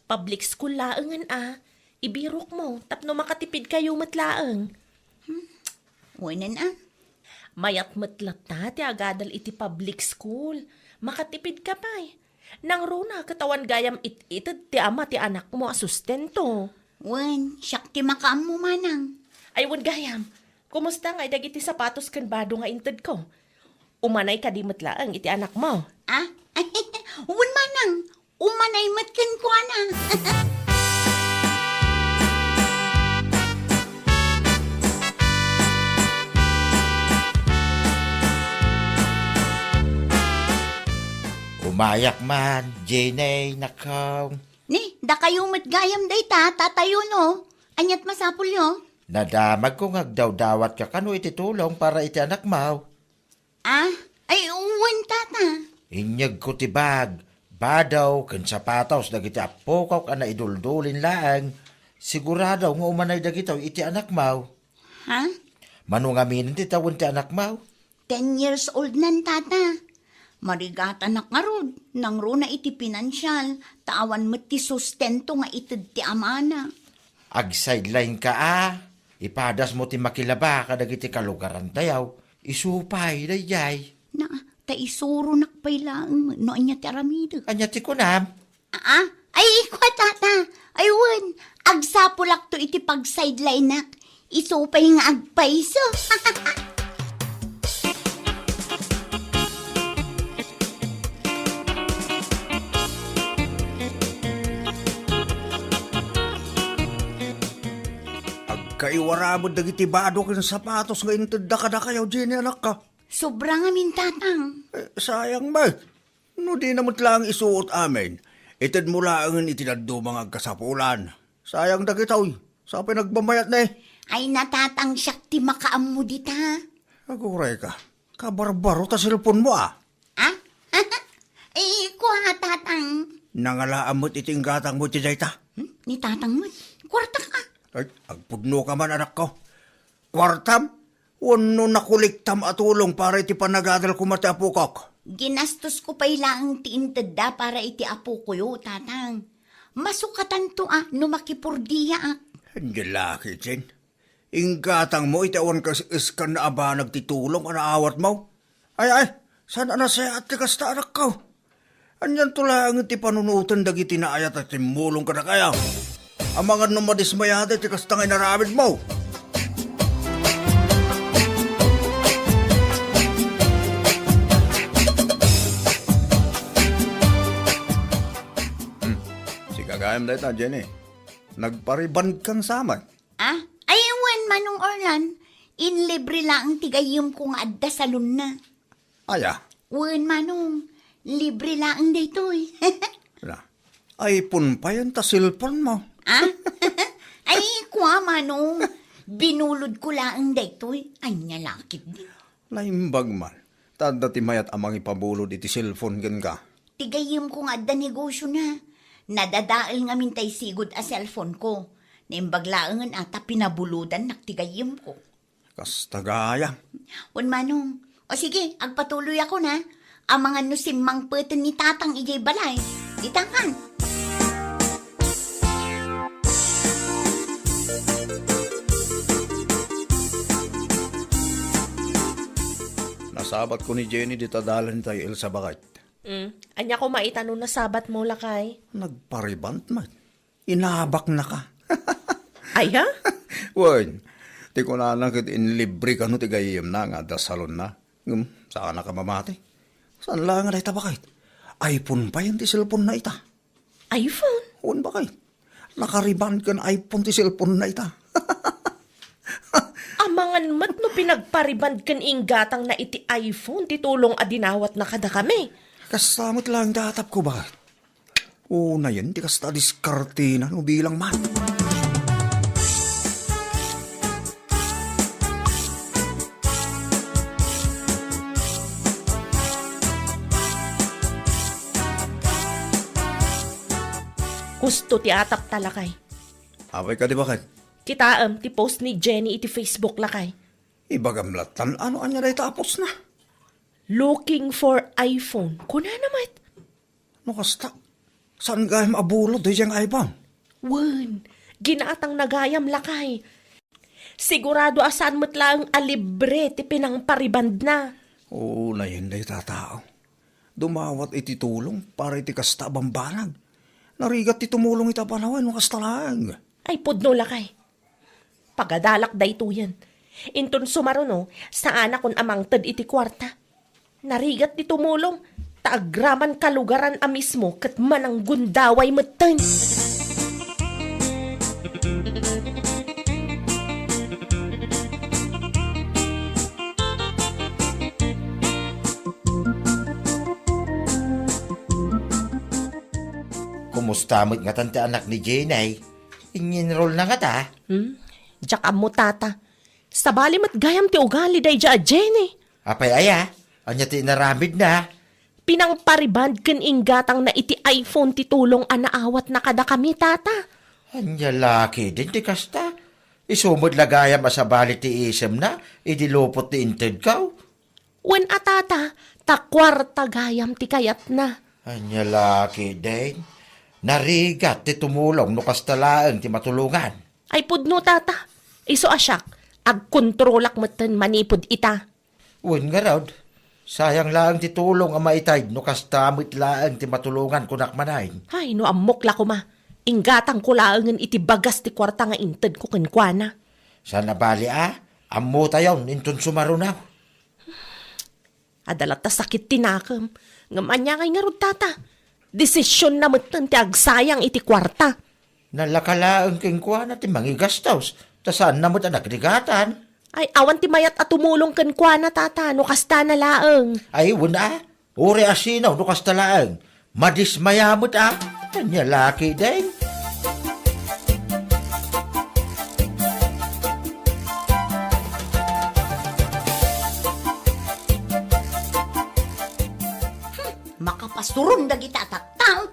Public school laengen a. Ibirokmo tapno makatipidkayo met laeng. Hmm, wenen a. Mayat met latta ti agadal iti public school. Makatipidka pay. Nangruna ket awan gayam it-ited ti ama ti anakmo a sustento. Wen, siak ti makaammo, Manang. Ay, wen gayam. Kumusta ngay dagiti sapatos ken bado nga intedko? Umanay kadi met laeng iti anakmo? Ah? Wen, Manang. Umanay met kenkuana. Umayak man, Jenny, nakkaw. Ni, dakayo met gayam dayta, tatayo no. Aniat masapulyo? Nadamagko nga agdawdawatka kano iti tulong para iti anakmo. Ah? Ay, wen, Tata. Inyegko ti bag, bado, ken sapatos dagiti appokok a naiduldulin laeng. Sigurado nga umanay dagitoy iti anakmo. Ha? Mano ngamin ti tawen ti anakmo? Ten years old nan, Tata. Marigatanak ngarud, nangruna iti pinansial, ta awan met ti sustento nga ited ti amana. Agsideline ka a, ipadasmo ti makilaba kadagiti kalugarantayo, isu pay daydiay. Na, ta isuronak pay laeng no ania ti aramidek. Ania ti kunam? Aa, ay, kua, Tata. Ay, wen, agsapulakto iti pagsidelineak. Isu pay nga agpayso. Agkaiwara met dagiti bado ken sapatos nga intedda kadakayo, Jenny, anakko. Sobra ngamin, Tatang. Eh, sayang met. No dina met laeng isuot amin, itedmo laengen iti dadduma nga agkasapulan. Sayang dagitoy, sa pay nagmamayat ne. Ay, na, Tatang, siak ti makaammo dita. Aguray ka, kabarbaro ta cellphone mo, ah. Ah? Eh, kua, Tatang. Nangalaam met iti inggatang mo iti dayta. Hmm? Ni Tatang met. Kuarta ka. Ay, agpudno ka man, anakko. Kuartam? Wenno nakuliktam a tulong para iti panagadal koma ti apokok? Ginastosko pay laeng ti intedda para iti apokoyo, Tatang. Masukatanto a no makipordiaak. Ania la ketdin? Inggatangmo iti awan kas-, kasano a banag ti tulong a naawatmo? Ay, ay, saan a nasayaat ti kasta, anakko? Anianto laeng ti panunoten dagiti naayat a timmulong kadakayo? Amangan no madismayada iti kasta nga inaramidmo. Hmm. Sika gayam dayta, Jenny. Nagparibandkan sa met. Ah? Ay, wen, Manong Orlan. Inlibre laeng ti gayyemko nga adda salonna. Aya? Wen, Manong, libre laeng daytoy. Na, iPhone pay ta cellphone mo. Ah? Ay, kua, Manong, binulodko laeng daytoy. Ania la ketdi? Naimbag man. Ta adda ti mayat a mangipabulod iti cellphone kenka. Ti gayyemko nga adda negosiona. Nadadael ngamin tay sigud a cellphoneko. Naimbag laengen a ta pinabulodannak ti gayyemko. Kasta gayam. Wen, Manong. O sige, agpatuloyakon a. Amangan no simmangpeten ni Tatang idiay balay. Ditan kan. Nas-, Sabatko ni Jenny dita dalan ita, Elsa, baket. Mm. Ania koma ita no nasabatmo, lakay? Nagpa-rebond met. Inabaknaka. Aya? Wen, ti kunana ket inlibre kano ti gayyemna nga adda salonna. Ngem, saanaka mamati. Saan laeng a dayta, baket? iPhone pay ti cellphone-na ita. iPhone? Wen, baket. Naka-rebond ken iPhone ti cellphone-na ita. Amangan met no pinagpa-rebond ken inggatangna iti iPhone ti tulong a dinawatna kadakami. Kasta met laeng ti atapko, baket. Unayen ti kasta a diskartena no bilang man. Husto ti atapta, lakay. Apay kadi, baket? Kitaem ti post ni Jenny iti Facebook, lakay. Ibagam lattan no ania dayta a postna. Looking for iPhone. Kunana met. No kasta, saan gayam a bulod daydiay nga iPhone? Wen, ginatangna gayam, lakay. Sigurado a saan met laeng a libre ti pinangpa-rebondna. Unayen dayta a tao. Dumawat iti tulong para iti kasta a bambanag. Narigat ti tumulong ita a panawen no kasta laeng. Ay, pudno, lakay. Pagadalak daytoyen. Inton sumaruno, saanakon a mangted iti kuarta. Narigat ti tumulong, ta agraman kalugaran a mismo ket mananggundaway metten. Kumusta met ngatan ti anak ni Jenny? Inyenrolna ngata? Hmm? Diak ammo, tata. Sabali met gayam ti ugali daydiay a Jenny. Apay aya? Ania ti inaramidna? Pinangpa-rebond ken inggatangna iti iPhone ti tulong a naawatna kadakami, tata. Ania la ketdin ti kasta? Isu met la gayam a sabali ti isemna idi lupot ti intedko. Wen a, tata, ta kuarta gayam ti kayatna. Ania la ketdin? Narigat ti tumulong no kasta laeng ti matulongan. Ay pudno, tata. Isu a siak, agkontrolak metten manipud ita. Wen ngarud, sayang laeng ti tulong a maitay no kasta met laeng ti matulongan, kunak manen. Ay, no ammok la koma, inggatangko laengen iti bagas ti kuarta nga intedko kenkuana. Saan a bali a, ammotayon inton sumaruno. Adda latta sakit ti nakem. Ngem ania ngay ngarud, tata? Desisionna metten ti agsayang iti kuarta. Nalaka laeng kenkuana ti mangigastos, ta saanna met a nagrigatan. Ay, awan ti mayat a tumulong kenkuana, tata, no kastana laeng. Ay, wen a. Uray a sino no kasta laeng. Madismaya met a. Ania la ketdin? Hmm, makapasuron dagita a tattao.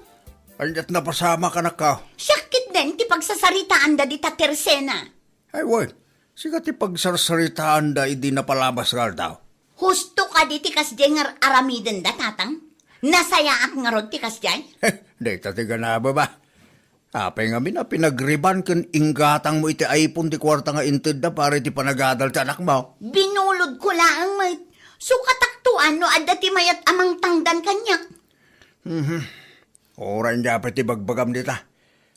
Aniat napasamak, anakko? Siak ketdin ti pagsasaritaanda dita Tersena. Ay, wen, sika ti pagsarsaritaanda idi napalabas nga aldaw. Husto kadi ti kasdiay nga ar-aramidenda, tatang? Nasayaat ngarud ti kasdiay? Dayta ti ganaba, ba? Apay ngamin a pinagrebond ken inggatangmo iti iPhone ti kuarta nga intedda para iti panagadal ti anakmo? Binulodko laeng met. Sukatakto a no adda ti mayat a mangtangdan kaniak. Mhm. Uray ania pay ti bagbagam dita.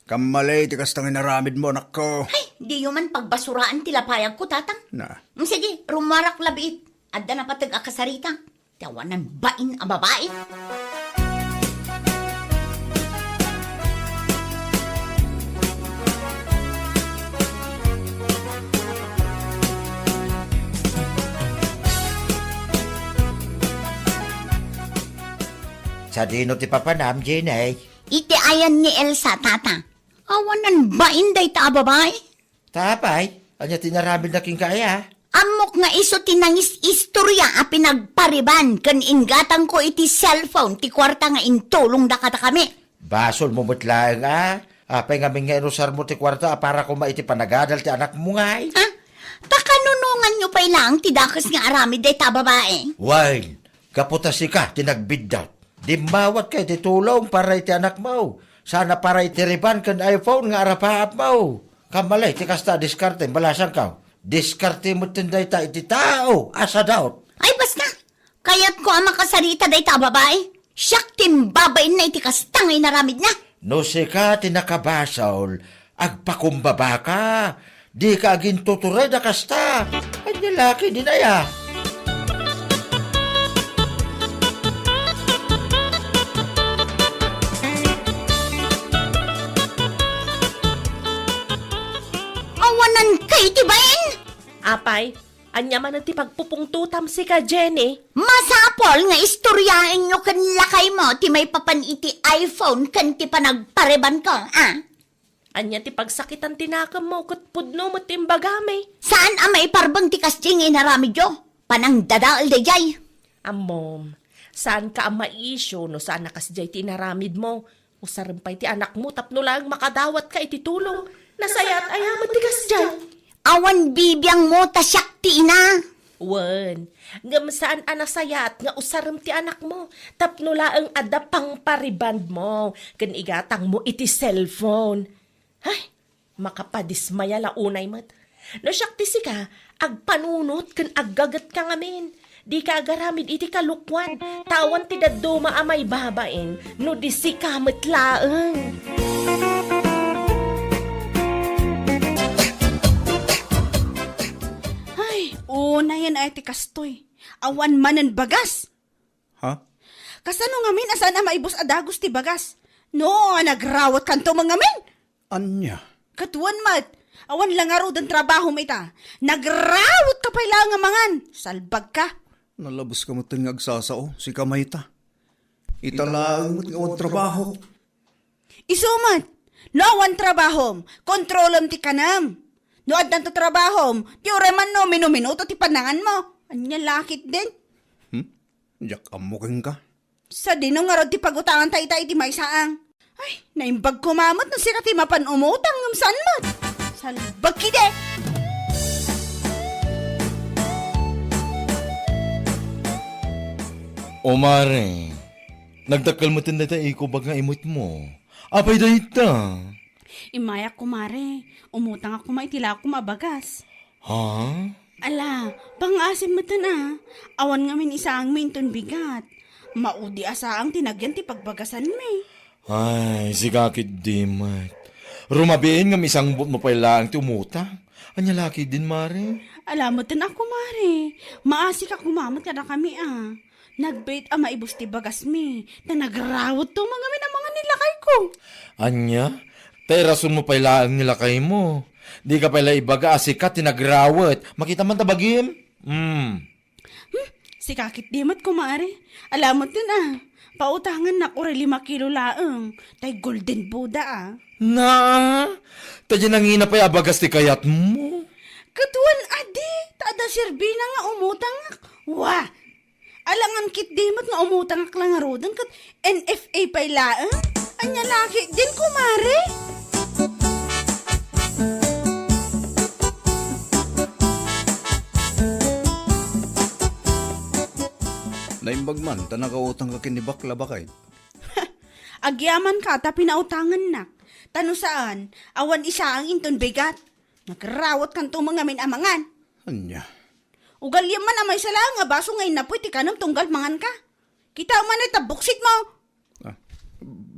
Kammalay ti kasta nga inaramidmo, anakko. Ay, diyo man pagbasuraan ti lapayagko, tatang. Na. Mm, sige, rummuarak la biit. Adda napateg a kasarita. Ti awanan bain a babai. Sadino ti papanam, Jenny? Iti ayan ni Elsa, tata. Awanan bain dayta a babai. Ta apay, ania ti inaramidna kenka aya? Ammok nga isu ti nangis-istorya a pinagparebond ken inggatangko iti cellphone ti kuarta nga intulongda kadakami. Basolmo met laeng a. Apay ngamin nga inusarmo ti kuarta a para koma iti panagadal ti anakmo ngay? Ha? Ta kanunonganyo pay laeng ti dakes nga aramid dayta a babai? Wen, gapu ta sika ti nagbiddut. Dimmawatka iti tulong para iti anakmo. Saan a para iti rebond ken iPhone nga arapaapmo. Kammalay ti kasta a diskarte, balasangko. Diskarte metten dayta iti tao a sadut. Ay, basta! Kayatko a makasarita dayta a babai. Siak ti imbabainna iti kasta nga inaramidna. No sika ti nakabasol, agpakumbabaka. Dika agintutured a kasta. Ania la ketdin aya? Awanan kay ti bain? Apay, ania manen ti pagpupungtotam sika, Jenny? Masapul nga istoriaenyo ken lakaymo ti maipapan iti iPhone ken ti panagparibanko, a? Ania ti pagsakitan ti nakemmo ket pudno met ti imbagami? Saan a maiparbeng ti kasdiay nga inaramidyo? Panangdadael daydiay. Ammom, saanka a maisyu no saan a kasdiay ti inaramidmo. Usarem pay ti anakmo tapno laeng makadawatka iti tulong. Nasayaat aya met ti kasdiay? Awan bibiangmo ta siak ti ina. Wen, ngem saan a nasayaat nga usarem ti anakmo tapno laeng adda pangparibandmo ken igatangmo iti cellphone. Ay, makapadismaya la unay met. No siak ti sika, agpanunot ken aggagetka ngamin. Dika agaramid iti kalokuan, ta awan ti dadduma a maibabain no di sika met laeng. Ay, unayen ay ti kastoy. Awan manen bagas. Ha? Kasano ngamin a saan a maibus a dagus ti bagas? No, a nagrawatkanto man ngamin? Ania? Ket wen met, awan la ngaruden trabahom ita. Nagrawatka pay laeng a mangan. Salbagka. Nalabeska metten nga agsasao, sika mayta. Ita laeng met nga awan trabaho. Isu met, no awan trabahom, kontrolem ti kanem. No addanto trabahom, di uray man no minuminuto ti pananganmo. Ania la ketdin? Hmm? Diak ammo kenka. Sadino ngarud ti pagutanganta ita iti maysaang? Ay, naimbag koma met no sika ti mapan umutang ngem saan met. Salbag ketdi! O mare, nagdakkel metten dayta ikubag nga imutmo. Apay dayta? Immayak, kumare. Umutangak koma iti lakom a bagas. Ha? Ala, pangngaasim metten a. Awan ngamin isaangmi inton bigat. Maudi a saang ti nagyan ti pagbagasanmi. Ay, sika ketdi met. Rumabiin ngem isangbutmo pay laeng ti umutang. Ania la ketdin, mare? Ala metten a, kumare. Maasika koma met kadakami a. Nagbiit a maibus ti bagasmi, ta nagrawatto man ngamin a mangan ni lakayko. Ania? Ta irasonmo pay laeng ni lakaymo. Dika pay la ibaga a sika ti nagrawat. Makita man ta bagim? Hmm. Hmm, sika ketdi met, kumare. Ala metten a. Pautangannak uray lima kilo laeng. Tay golden Buddha a. Na? Ta diay nangina pay a bagas ti kayatmo? Ket wen a di, ta adda serbina nga umutangak. Wa! Alangan ketdi met nga umutangak la ngaruden ket N F A pay laeng? Ania la ketdin, kumare? Naimbag man ta nakautangka ken ni Bakla, baket. Agyamanka ta pinautangannak. Ta no saan, awan isaang inton bigat. Nagrawatkanto man ngamin a mangan. Ania? Ugaliam man a maysa laeng a baso nga innapoy ti kanem tunggal manganka. Kitaem man ta buksitmo. Ah,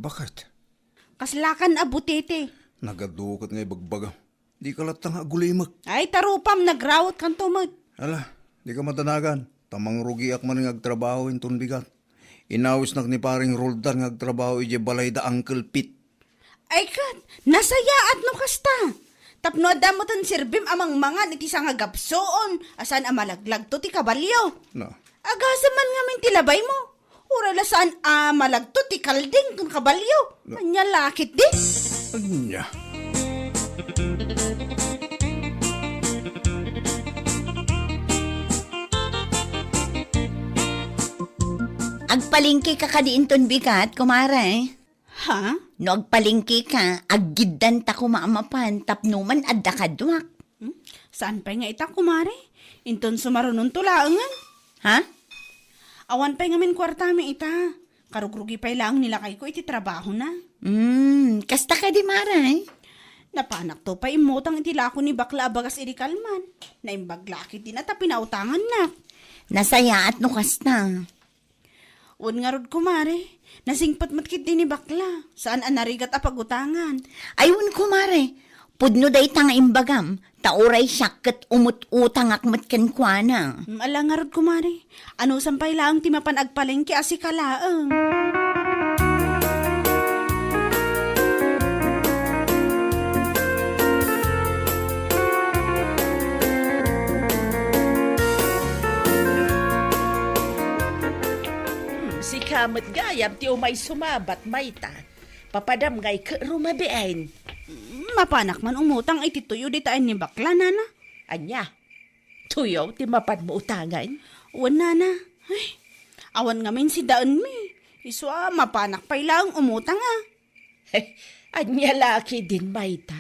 baket? Kaslakan a butete. Nagaduket nga ibagbagam. Dika latta nga agulimek. Ay, ta rupam, nagrawatkanto met. Ala, dika madanagan. Ta mangrugiak man nga agtrabaho inton bigat. Inawisnak ni Paring Roldan nga agtrabaho idiay balay da Uncle Pete. Ay ket, nasayaat no kasta. Tapno adda metten serbim a mangmangan iti sangagapsuon a saan a malaglagto ti kabalio. Na. Agasem man ngamin ti labaymo. Uray la saan a malagto ti kalding ken kabalio. Na. Ania la ketdi? Ania? Agpalengkeka kadi inton bigat, kumare? Ha? No agpalengkeka, aggiddanta koma a mapan tapno man adda kaduak. Hmm? Saan pay nga ita, kumare? Inton sumarunonto laengen. Ha? Awan pay ngamin kuartami ita. Karugrugi pay laeng ni lakayko iti trabahona. Hmm, kasta kadi, mare? Napanakto pay immutang iti lako ni bakla a bagas idi kalman. Naimbag la ketdin a ta pinautangannak. Nasayaat no kasta. Wen ngarud, kumare, nasingpet met ketdi ni bakla. Saan a narigat a pagutangan. Ay, wen, kumare, pudno dayta nga imbagam, ta uray siak ket umut-utangak met kenkuana. Mm, ala ngarud, kumare, anusan pay laeng ti mapan agpalengke a sika laeng? Hmm, sika met gayam ti umay sumabat, mayta? Papadam ngay ket rumabiin. Mm, mapanak man umutang iti tuyo dita ni bakla, nana. Ania? Tuyo ti mapanmo utangan? Wen, nana. Ay, awan ngamin sidaenmi. Isu a, mapanak pay laeng umutang a. Ania la ketdin, mayta?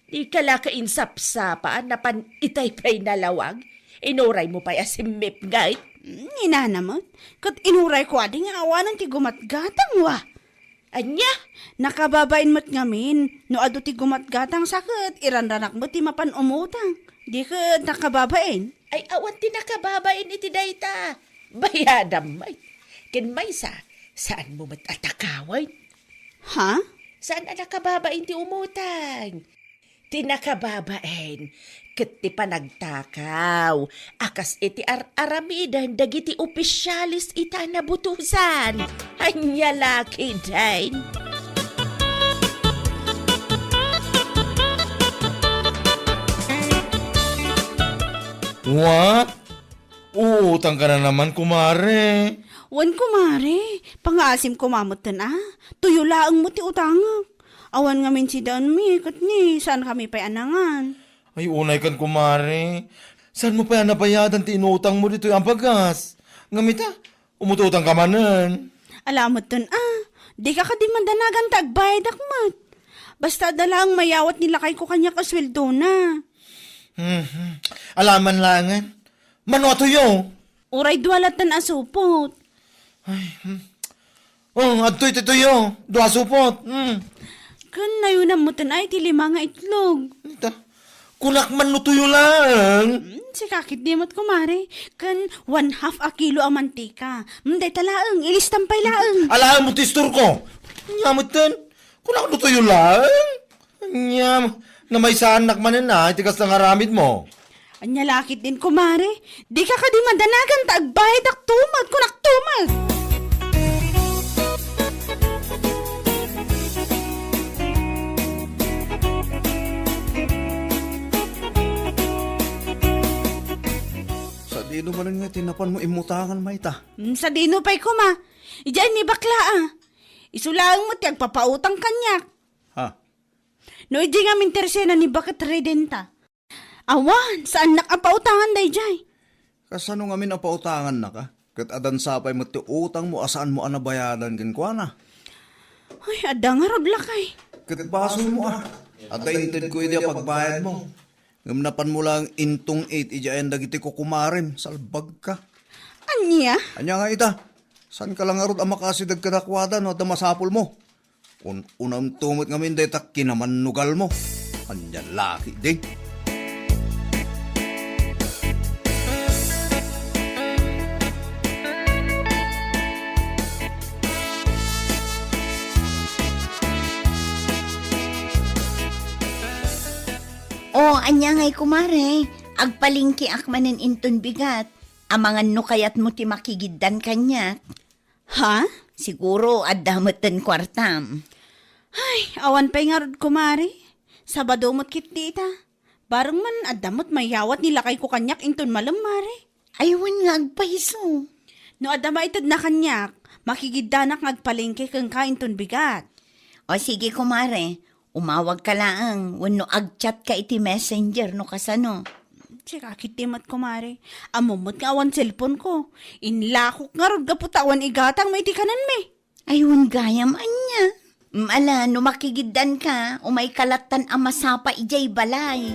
Dika la ka insapsapa a napan itay pay nalawag? Inuraymo pay a simmipnget? Mm, ni nana met. Ket inurayko adi nga awanen ti gumatgatang, wa. Ania? Nakababain met ngamin. No adu ti gumatgatang sa ket iranranak met ti mapan umutang. Di ket nakababain. Ay, awan ti nakababain iti dayta. Bayadam met. Ken maysa, saanmo met a takawen? Ha? Saan a nakababain ti umutang? Ti nakababain ket ti panagtakaw a kas iti ar-aramiden dagiti opisyales ita a nabutosan. Ania la ketdin? What? Uutang ka na naman, kumare. Wen, kumare. Pangaasim koma metten a. Tuyo laeng met ti utangek. Awan ngamin sidaenmi, ket ni, saan kami pay a nangan. Ay, unay kan, kumare. Saanmo pay a nabayadan ti inutangmo ditoy a bagas? Ngem ita, umututang ka manen. Ala metten a. Dika kadi madanagan ta agbayadak met. Basta adda laeng mayawat ni lakayko kaniak a sueldona. Mhm. Alaman laengen. Mano a tuyo? Uray dua latten a supot. Ay, hmm. Oh, adtoy ti tuyo. Dua supot. Hmm. Ken nayonam metten ay ti lima nga itlog. Ita. Kunak man no tuyo laeng. Hmm, sika ketdi met, kumare. Ken one half a kilo a mantika. Hmm, dayta laeng. Ilistam pay laeng. Alaem mo ti istorko. Nya metten. Kunak no tuyo laeng. Ania, namaysaannak manen a iti kasta nga aramidmo. Ania la ketdin, kumare? Dika kadi madanagan ta agbayadakto met, kunakto met. Sadino manen nga ti napanmo immutangan, mayta? Hmm, sadino pay koma? Idiay ni bakla a. Isu laeng met ti agpapautang kaniak. Ha? No idi ngamin tersena ni baket redenta. Awan, saannak a pautangan daydiay. Kasano ngamin a pautangannaka? Ket adan sapay met ti utangmo a saanmo a nabayadan kenkuana. Ay, adda ngarud lakay. Ket basolmo a. Adda intedko idi a pagbayadmo. Ngem napanmo lang intong-it idiayen dagiti kukumarem, salbagka. Ania? Ania nga ita? Saanka la ngarud a makasideg kadakuada no adda masapulmo? Un-unamto met ngamin dayta kinamannugalmo. Ania la ketdi? O, ania ngay, kumare? Agpalengkeak manen inton bigat. Amangan no kayatmo ti makigiddan kaniak. Ha? Siguro, adda metten kuartam. Ay, awan pay ngarud, kumare. Sabado met ketdi ita. Bareng man, adda met mayawat ni lakayko kaniak inton malem, mare. Ay, wen nga agpayso. No adda maitedna kaniak, makigiddanak nga agpalengke kenka inton bigat. O sige, kumare. Umawagka laeng wenno agchatka iti Messenger no kasano. Sika ketdi met, kumare. Ammom met nga awan cellphone-ko. Inlakok ngarud gapu ta awan igatangmi iti kanenmi. Ay, wen gayam ania. Mm, ala, no makigiddanka, umayka lattan a masapa idiay balay.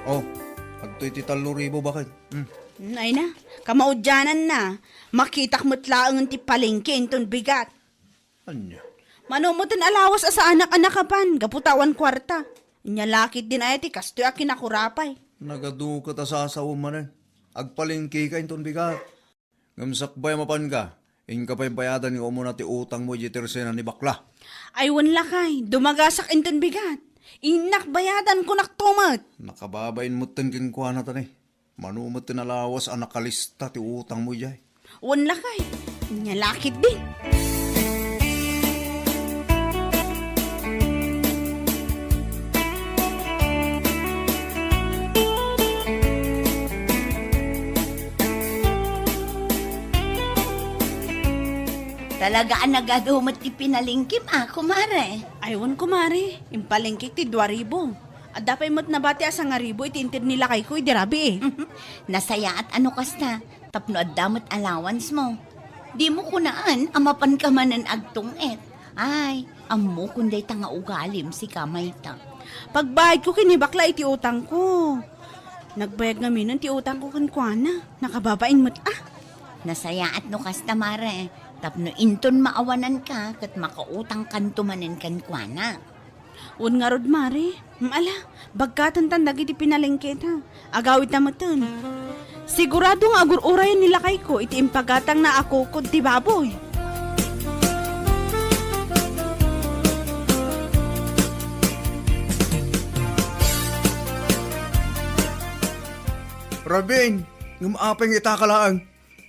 Oh, adtoy ti Tallo ribu baket. Hmm. Ay na, kamaudiananna. Makitak met laengen ti palengke inton bigat. Ania? Mano metten a lawas a saanak a nakapan gapu ta awan kuarta. Ania la ketdin aya ti kastoy a kinakurapay. Nagadu ket a sasawem manen. Agpalengkeka inton bigat. Ngem sakbay a mapanka, inka pay bayadan nga umuna ti utangmo idiay tersena ni bakla. Ay, wen lakay, dumagasak inton bigat. Innak bayadan, kunakto met. Nakababain metten kenkuana, tani. Mano metten a lawas a nakalista ti utangmo idiay. Wen lakay, ania la ketdin. Talaga a nagadu met ti pinalengkem a, kumare. Ay, wen, kumare. Impalengkek ti dua ribu. Adda pay met nabati a sangaribu iti inted ni lakayko idi rabii. Nasayaat a no kasta, tapno adda met allowance mo. Dimo kunaan a mapanka manen agtung-it. Ay, ammokon dayta nga ugalim, sika mayta. Pagbayadko ken ni bakla iti utangko. Nagbayad ngaminen ti utangko kenkuana. Nakababain met a. Nasayaat no kasta, mare, tapno inton maawananka ket makautangkanto manen kenkuana. Wen ngarud, mare, mm, ala, bagkatentan dagiti pinalengketa. Agawidta metten. Sigurado nga agur-urayen ni lakayko iti impagatangna a kukod ti baboy. Rabin, ngem apay nga itaka laeng?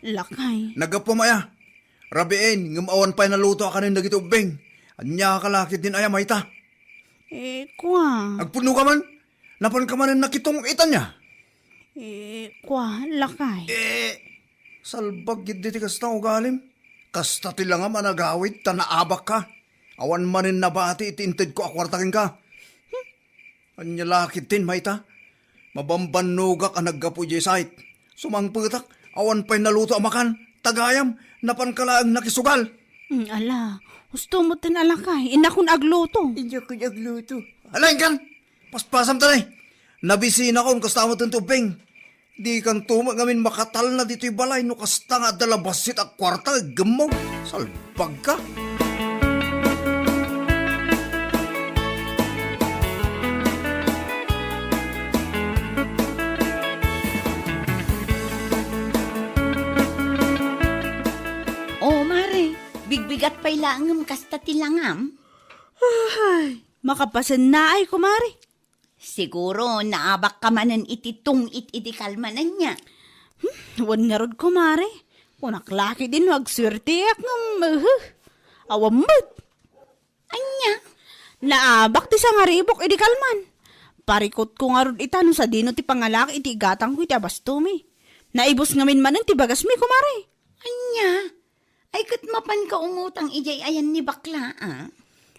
Lakay. Naggapuam aya? Rabin, ngem awan pay naluto a kanen dagiti ubbing. Ania ka la ketdin aya mayta? Eh, kua. Agpudno ka man? Napan ka manen nakitung-it ania? Eh, kua, lakay. Eh, salbag gid ti kasta ugalim. Kasta ti langam a nagawid ta naabak ka. Awan manen nabati iti intedko a kuarta kenka. Ania la ketdin mayta? Mabambannogak a naggapu idiay sait. Sumangpetak, awan pay naluto a makan. Tagayam, napan ka laeng nakisugal. Mm, ala, husto metten a lakay, innakon agluto. Innakon agluto. Ala, inkan! Paspasam ta, nay. Nabisinakon, kasta metten ti ubbing. Dikanto met ngamin makatalna ditoy balay no kasta nga adda la bassit a kuarta, gemmog. Salbag ka. O, mare, bigbigat pay laeng ngem kasta ti langam? Ay, makapasennaay, kumare. Siguro, naabak ka manen iti tung-it idi kalman ania? Hmm, wen ngarud, kumare. Kunak la ketdin no agsuerteak ngem, uhu, awan met. Ania? Naabak ti sangaribok idi kalman. Parikutko ngarud ita no sadino ti pangalak iti igatangko iti abastomi. Naibus ngamin manen ti bagasmi, kumare. Ania? Ay, ket mapanka umutang idiay ayan ni bakla, a?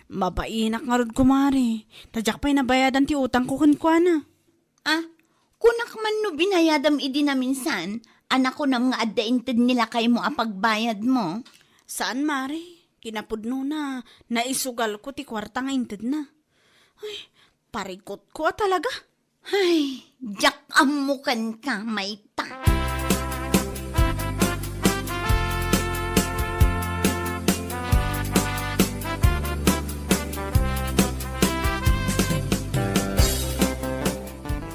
Mabainak ngarud, kumare. Ta diak pay nabayadan ti utangko kenkuana. Ah, kunak man no binayadam idi naminsan, a nakunam nga adda inted ni lakaymo a pagbayadmo? Saan, mare. Kinapudnona, naisugalko ti kuarta nga intedna. Ay, parikutko a talaga. Ay, diak ammo kenka, mayta.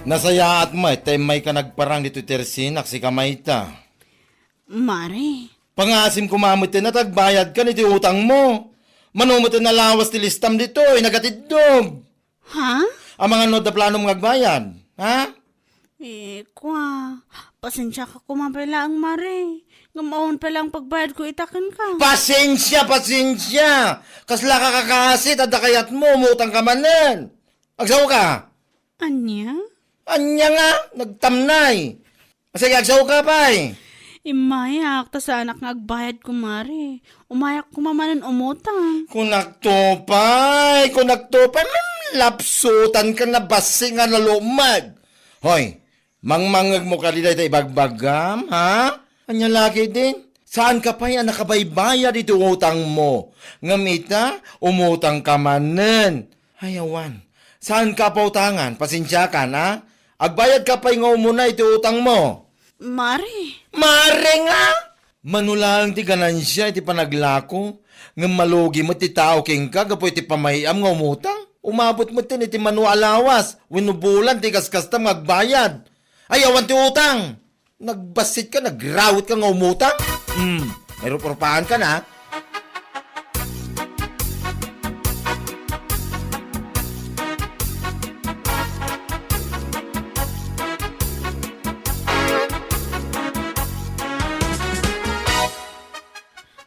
Nasayaat met ta immayka nagparang ditoy tersinak, sika mayta. Mare. Pangaasim koma metten a tagbayadkan iti utangmo. Mano metten a lawas ti listam ditoy, nagatiddog. Ha? Amangan no adda planom nga agbayad, ha? Eh, kua, pasensiaka koma pay laeng, mare. Ngem awan pay laeng pagbayadko ita kenka. Pasensia, pasensia! Kasla ka kakasi, ta adda kayatmo, umutang ka manen. Agsaoka? Ania? Ania nga, nagtamnay. Sige, agsaoka pay. Immayak, ta saanak nga agbayad, kumare. Umayak koma manen umutang. Kunakto pay, kunakto pay, mm, lapsutan ka na bassit nga nalumag. Hoy, mangmangngegmo kadi dayta ibagbagam, ha? Ania la ketdin? Saan ka pay a nakabaybayad iti utangmo? Ngem ita, umutang ka manen. Ay, awan. Saan ka pautangan? Pasensiakan, a? Agbayadka pay nga umuna iti utangmo. Mare. Mare nga! Mano laeng ti ganansia iti panaglako, ngem malugi met ti tao kenka gapu iti pamay-am nga umutang. Umabot metten iti mano a lawas wenno bulan ti kaskastam nga agbayad. Ay, awan ti utang! Nagbassitka, nagrawetka nga umutang? Hmm, may rup-rupaanka na.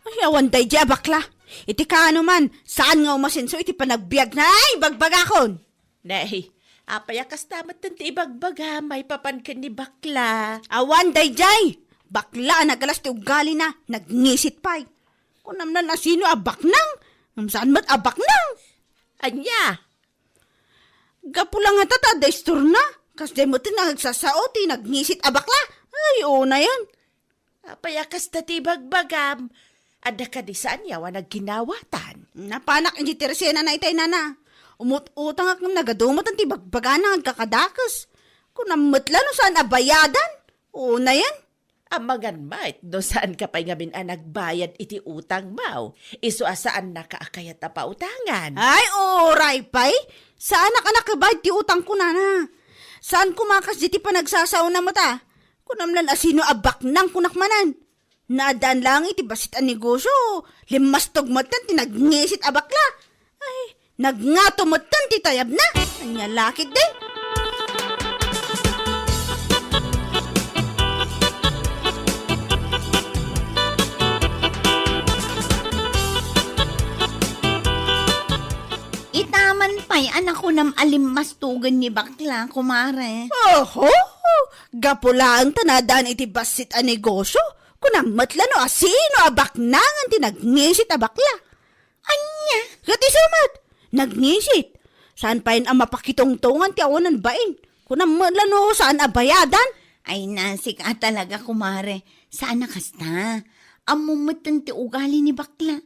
Ay, awan daydiay a bakla. Iti kaano man, saan nga umasenso iti panagbiagna? Ay, bagbagakon! Nay, apay a kasta metten ti ibagbagam maipapan ken ni bakla? Awan daydiay! Bakla a nagalas ti ugalina, nagngisit pay. Kunam laeng a sino a baknang, ngem saan met a baknang. Ania? Gapu la ngata ta adda istorna, kasdiay metten a nagsasao ti nagngisit a bakla. Ay, unayen. Apay a kasta ti ibagbagam? Adda kadi saan nga awan agginawatan? Napanak idiay tersenana itay, nana. Umut-utangak ngem nagadu metten ti bagbagana nga agkakadakes. Kunam met la no saan a bayadan. Unayen. Amangan met no saanka pay ngamin a nagbayad iti utangmo. Isu a saannaka a kayat a pautangan. Ay, uray pay. Saanak a nakabayad ti utangko, nana. Saan koma kasdiay ti panagsasaona met a. Kunam laeng a sino a baknang kunak manen. Naaddaan laeng iti bassit a negosio, limmastog metten ti nagngisit a bakla. Ay, nagngato metten ti tayabna. Ania la ketdin? Ita man pay a nakunam a limmastogen ni bakla, kumare. Oho! Gapu laeng ta naaddaan iti bassit a negosio, kunam met la no a sino a baknangen ti nagngisit a bakla. Ania? Ket isu met, nagngisit. Saan pay a mapakitungtongan ti awanan bain. Kunam met la no saan a bayadan. Ay, nasika talaga, kumare. Saan a kasta. Ammom metten ti ugali ni bakla.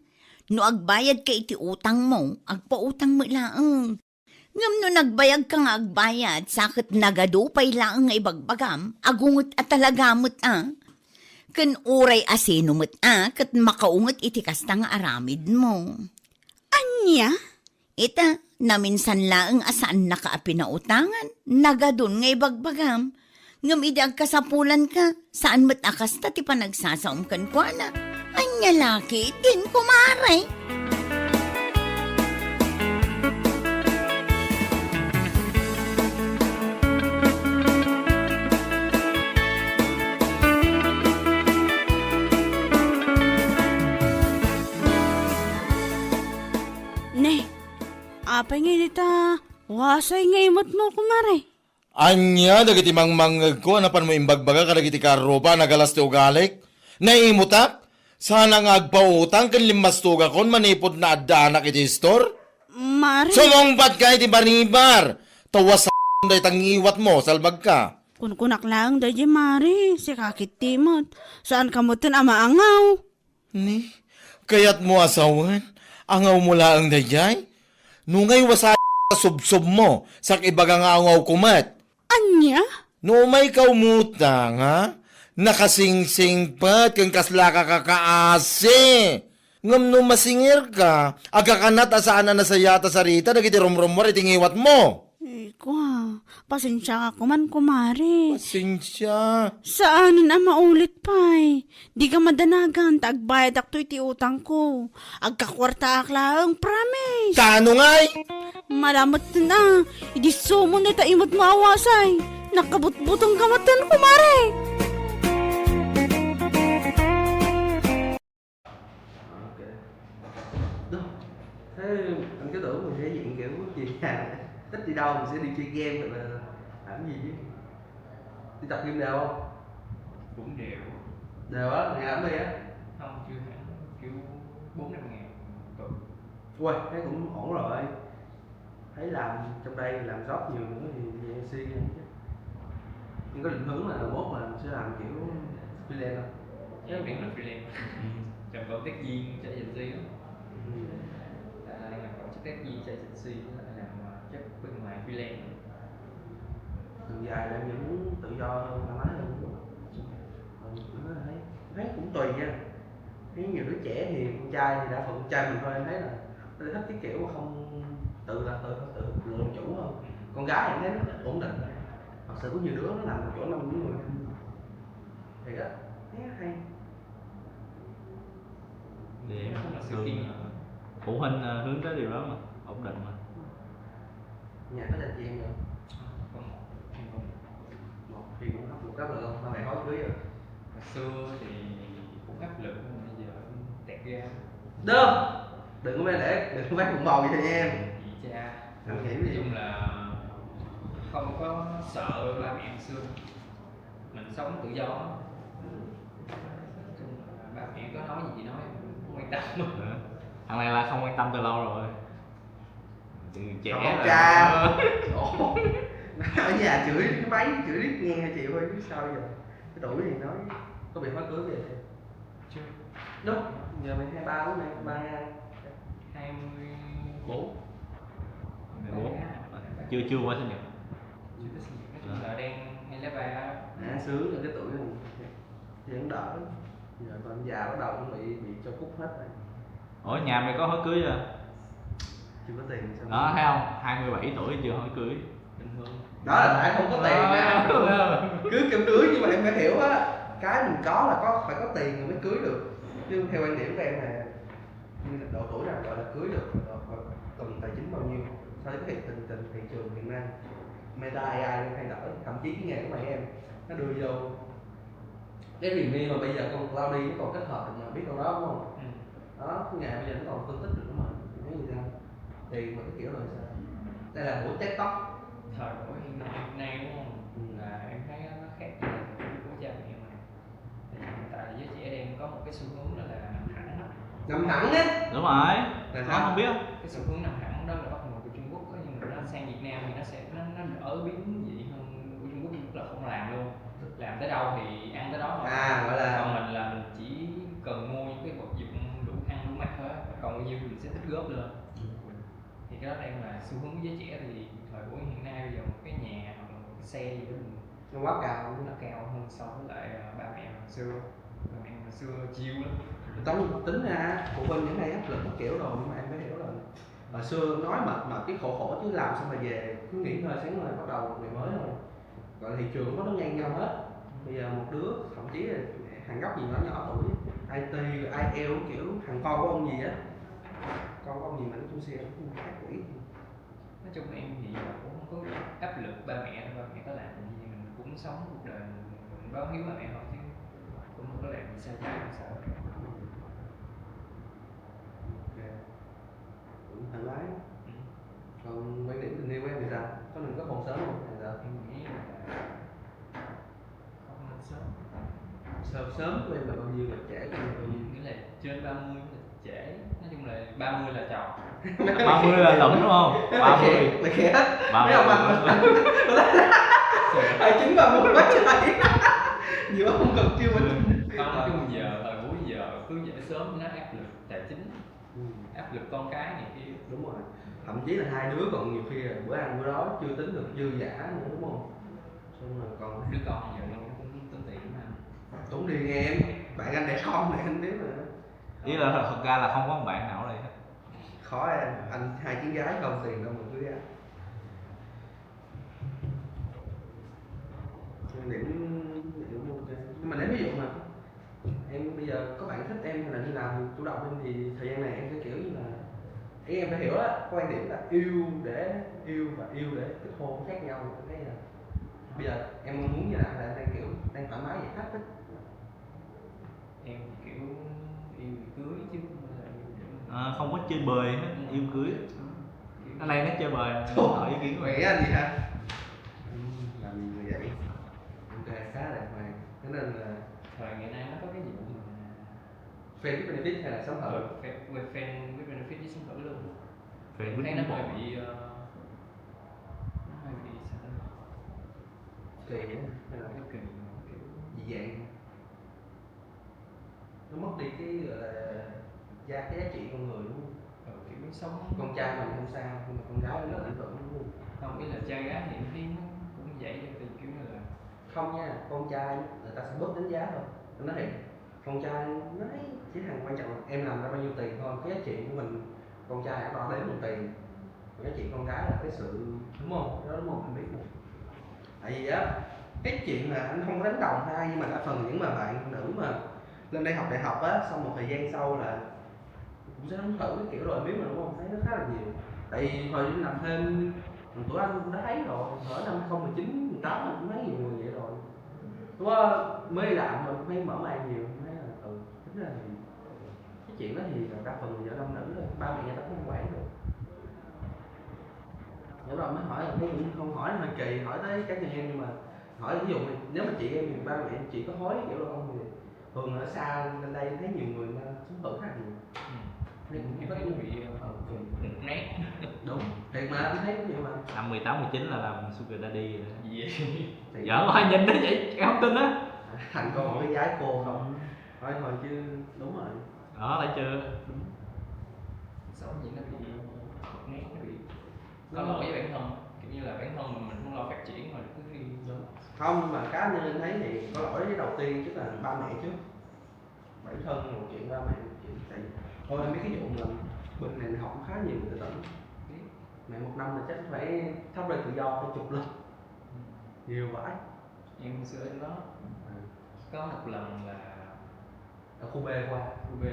No agbayadka iti utangmo, agpautang met laeng. Ngem no nagbayagka nga agbayad, sa ket nagadu pay laeng nga ibagbagam, agunget a talaga met a. Ken uray a sino met a ket makaunget iti kasta nga aramidmo. Ania? Ita, naminsan laeng a saannaka a pinautangan, nagadun nga ibagbagam. Ngem idi agkasapulanka, saan met a kasta ti panagsasaom kenkuana. Ania la ketdin, kumare? Ne, apay nga ita, wasay nga imutmo, kumare? Ania dagiti mangmangngegko a napanmo imbagbaga kadagiti kaarrupa a nagalas ti ugalik? Naimutak? Sana nga agpautang ken limmastogakon manipud naaddaanak iti istor? Mare. Sumungbatka iti baribar! Ta wasam dayta ngiwatmo, salbagka. Kunkunak laeng daydiay, mare. Sika ketdi met. Saanka metten a maangaw. Ni, kayatmo a sawen? Angawmo laeng daydiay? Nungay wasay a subsobmo, sak ibaga nga angawko met. Ania? No umayka umutang, ha? Nakasingsingpet ken kaslaka kakaasi. Ngem no masingirka, agkakanat a saan a nasayaat a sarita dagiti rumrummuar iti ngiwatmo. Ay, kua, pasensiaka koman, kumare. Pasensia. Saanen a maulit pay. Diak madanagan ta agbayadakto iti utangko. Agkakuartaak laeng, promise. Tano ngay? Malamet ten a, idi sumon dayta imutmo a wasay. Nakabutbutengka metten, kumare. Ok. Đó. Thế anh cứ tưởng mình sẽ diện kiểu gì vậy? Thích đi đâu mình sẽ đi chơi game hoặc là làm gì chứ? Đi tập gym đều không? Cũng đều. Đều á, ngày làm gì á? Không, chưa hẳn, kiểu bốn năm ngày một tuần. Ui, thấy cũng ổn rồi. Thấy làm trong đây làm job nhiều nữa thì về suy nghĩ chứ. Nhưng có định hướng là mốt là sẽ làm kiểu freelance không? Dạ, em vẫn là freelance. Trong cộng tác viên cho agency á. Ừ. À, em làm cộng tác viên cho agency á, làm, à, job bên ngoài freelance. Đường dài là em vẫn tự do hơn thoải mái hơn. Ừ, thấy, thấy cũng tùy nha. Thấy nhiều đứa trẻ thì con trai thì đa phần con trai mình thôi, em thấy là tôi thích cái kiểu mà không, tự là tự tự lựa chủ hơn. Con gái thì thấy nó ổn định. Thật sự có nhiều đứa nó làm một chỗ năm cũng mười năm thì á, thấy hay. Thì em thường, ờ, phụ huynh, ờ, hướng tới điều đó mà, ổn định mà. Nhà có dành gì em nữa? Không, em không. Một thì cũng áp lực, áp lực không? Ba mẹ có cưới rồi? Hồi xưa thì cũng áp lực, nhưng mà bây giờ em tẹt ra. Đơ, đừng có để, đừng có vác bầu vậy em. Chị cha. Em nghĩ Nói gì? Chung là không có sợ ba mẹ hồi xưa, mình sống tự do. Nói chung là ba mẹ có nói gì thì nói, mình không quan tâm. Ờ. Thằng này là không quan tâm từ lâu rồi. Từ trẻ Không là cha. Ờ. Ủa, ở nhà chửi cái máy, chửi riết nghe chịu thôi chứ sao giờ. Cái tuổi gì nói, có bị khóa cưới về. Chưa. Đúng, giờ mày hai ba đúng mày ba hai. Hai mươi bốn. Mười bốn. Chưa, chưa qua sinh nhật. Chưa có sinh nhật, nói chung là đang hay lá ba. À, sướng là cái tuổi này thì vẫn đỡ. Giờ còn già bắt đầu cũng bị bị cho cúc hết rồi. Ủa, nhà mày có hỏi cưới chưa? Chưa có tiền sao? Đó, thấy không? Hai mươi bảy tuổi chưa hỏi cưới. Bình thường. Đó là tại không có tiền mà. Ờ. Cưới kêu cưới, nhưng mà em phải hiểu á, cái mình có là có, phải có tiền rồi mới cưới được. Chứ theo quan điểm của em là như là độ tuổi nào gọi là cưới được, là cần tài chính bao nhiêu so với cái tình tình thị trường hiện nay. Meta A I đang thay đổi, thậm chí cái nghề của mày em, nó đưa vô cái review mà bây giờ con Claude nó còn kết hợp được mà, biết con đó đúng không? Ừ. Đó, cái nghề bây giờ nó còn phân tích được mà, em thấy gì sao? Tiền mà cái kiểu là sao? Đây là buổi TED Talk. Thời buổi hiện nay đúng không? Ừ. Là em thấy nó khác gì là của cha mẹ mình. Thì hiện tại là giới trẻ đang có một cái xu hướng đó là nằm thẳng đó. Nằm thẳng á. Đúng rồi. Tại Con sao? Không biết. Cái xu hướng nằm thẳng đó là bắt nguồn từ Trung Quốc đó, nhưng mà nó sang Việt Nam thì nó sẽ, nó, nó đỡ biến dị hơn. Của Trung Quốc là không làm luôn, làm tới đâu thì ăn tới đó thôi. À, gọi là Còn mình là mình chỉ cần mua những cái vật dụng đủ ăn đủ mặc thôi á. Còn bao nhiêu thì mình sẽ tích góp lên. Thì cái đó đang là xu hướng của giới trẻ, thì thời buổi hiện nay bây giờ một cái nhà hoặc là một cái xe gì đó mình nó quá cao. Nó cao hơn so với lại, ờ, ba mẹ hồi xưa. Ba mẹ hồi xưa chill lắm. Tao tính ra phụ huynh những ngày áp lực các kiểu rồi, nhưng mà em phải hiểu là hồi xưa nói mệt mệt cái khổ khổ chứ làm xong là về cứ nghỉ ngơi sáng mai bắt đầu một ngày mới thôi. Gọi là thị trường nó, nó ngang nhau hết. Bây giờ một đứa thậm chí là hàng gấp gì nó nhỏ tuổi, I T, I E L T, kiểu thằng con của ông gì á, con của ông gì mà nó cũng xe cũng hai tỷ. Nói chung em thì giờ cũng không có áp lực ba mẹ, ba mẹ có làm gì mình cũng sống cuộc đời mình, mình báo hiếu ba mẹ thôi, chứ cũng không có làm gì sai trái, không sợ. Ok. Cũng thoải mái. Ừ. Còn quan điểm tình yêu của em thì sao? Có nên có hôn sớm không hay sao? Em nghĩ là không nên sớm. Sớm, sớm của em là bao nhiêu, là trễ của em là bao nhiêu? Nghĩa là trên ba mươi là trễ, nói chung là ba mươi là chọn. Ba mươi là lỏng đúng không? Mày Ba khẽ, mươi. Mày khẽ. Ba Mấy ông mươi. anh hai chín ba mươi quá trời. Nhiều ông còn chưa mà. Không, nói chung giờ, thời buổi giờ cứ dậy sớm nó áp lực tài chính, Ừ, áp lực con cái này kia. Đúng rồi. Thậm chí là hai đứa còn nhiều khi là bữa ăn bữa đó chưa tính được dư dả nữa, đúng không? Xong rồi còn Đứa con giờ nó cũng tốn tiền mà. Tốn đi nghe em, bạn anh đẻ con này anh biết mà. Ý là thật ra là không có bạn nào ở đây hết. Khó em, anh hai chiến gái không tiền đâu mà cứ ra. Quan điểm, quan điểm ok. Nhưng mà lấy ví dụ mà em bây giờ có bạn thích em hay là như nào thì chủ động em, thì thời gian này em sẽ kiểu như là, ý em phải hiểu á, có quan điểm là yêu để yêu và yêu để kết hôn khác nhau, em thấy là bây giờ em mong muốn như nào, là em đang kiểu đang thoải mái vậy, thách thích. Em thì kiểu yêu thì cưới chứ không phải là yêu để mà À, không có chơi bời hết, yêu cưới. Kiểu Cái này nó chơi bời. Ủa, Hỏi ý kiến của mày mày. Anh gì hả? Ừ, làm gì mà vậy? Ok, khá là mày, thế nên là thời ngày nay nó có cái vụ mà friend with benefit hay là sống thử? Ờ, friend, with friend with benefit với sống thử luôn. Friend Thấy with nó benefit. hơi bị, ờ, nó hơi bị sao ta? Kỳ á, hay là Nó kỳ, nó kiểu dị dạng? Nó mất đi cái gọi là giá, cái giá trị con người, đúng không? Ờ, kiểu sống Con trai mình không sao nhưng mà con gái mình vẫn, đúng không? Không, ý là trai gái thì em thấy nó cũng Vậy cho tôi kiểu như là Không nha, con trai người ta sẽ bớt đánh giá thôi. Nó thì con trai nói chỉ thằng quan trọng là em làm ra bao nhiêu tiền thôi, cái giá trị của mình, con trai nó đo đếm bằng tiền. Còn giá trị con gái là cái sự, đúng không? Cái đó đúng không? Anh biết mà. Tại vì á, cái chuyện mà anh không có đánh đồng ai, nhưng mà đa phần những mà bạn nữ mà lên đây học đại học á, xong một thời gian sau là cũng sẽ hứng thú cái kiểu rồi, biết mà, đúng không? Thấy nó khá là nhiều. Tại vì hồi đi làm thêm, tụi anh cũng đã thấy rồi, ở năm hai không mười chín, mười tám mình cũng thấy nhiều người vậy rồi. Đúng không? Mới đi làm mình cũng thấy mở mang nhiều, thấy là, ừ, tính ra thì cái chuyện đó thì đa phần là do nam nữ thôi, ba mẹ người ta cũng không quản được. Nhớ rồi mới hỏi là thấy cũng không hỏi hơi kỳ, hỏi tới cá nhân em, nhưng mà hỏi ví dụ mà nếu mà chị em thì ba mẹ chị có hối kiểu là không thì thường ở xa lên đây thấy nhiều người mà sống thử khác nhiều. Thấy cũng em thấy nó bị ờ, một nét. Đúng, thiệt mà, em thấy cũng vậy mà. Năm mười tám mười chín là làm sugar daddy rồi đó. Gì vậy? Thì Giỡn, ai nhìn đó vậy, em không tin á. Thành công ở cái gái cô không? Thôi thôi chứ, đúng rồi. Đó, thấy chưa? Sống gì nó bị một nét, nó bị có lỗi với bản thân, kiểu như là bản thân mình mình không lo phát triển mà cứ đi. Không, mà cá nhân em thấy thì có lỗi đầu tiên tức là ba mẹ trước. Bản thân một chuyện, ba mẹ một chuyện. Tại vì thôi em biết cái vụ mà bên này học cũng khá nhiều người tận, mẹ một năm là chắc phải thắp lên tự do phải chục lần, nhiều vãi. Em hồi xưa em đó À, có một lần là ở khu B qua. khu B.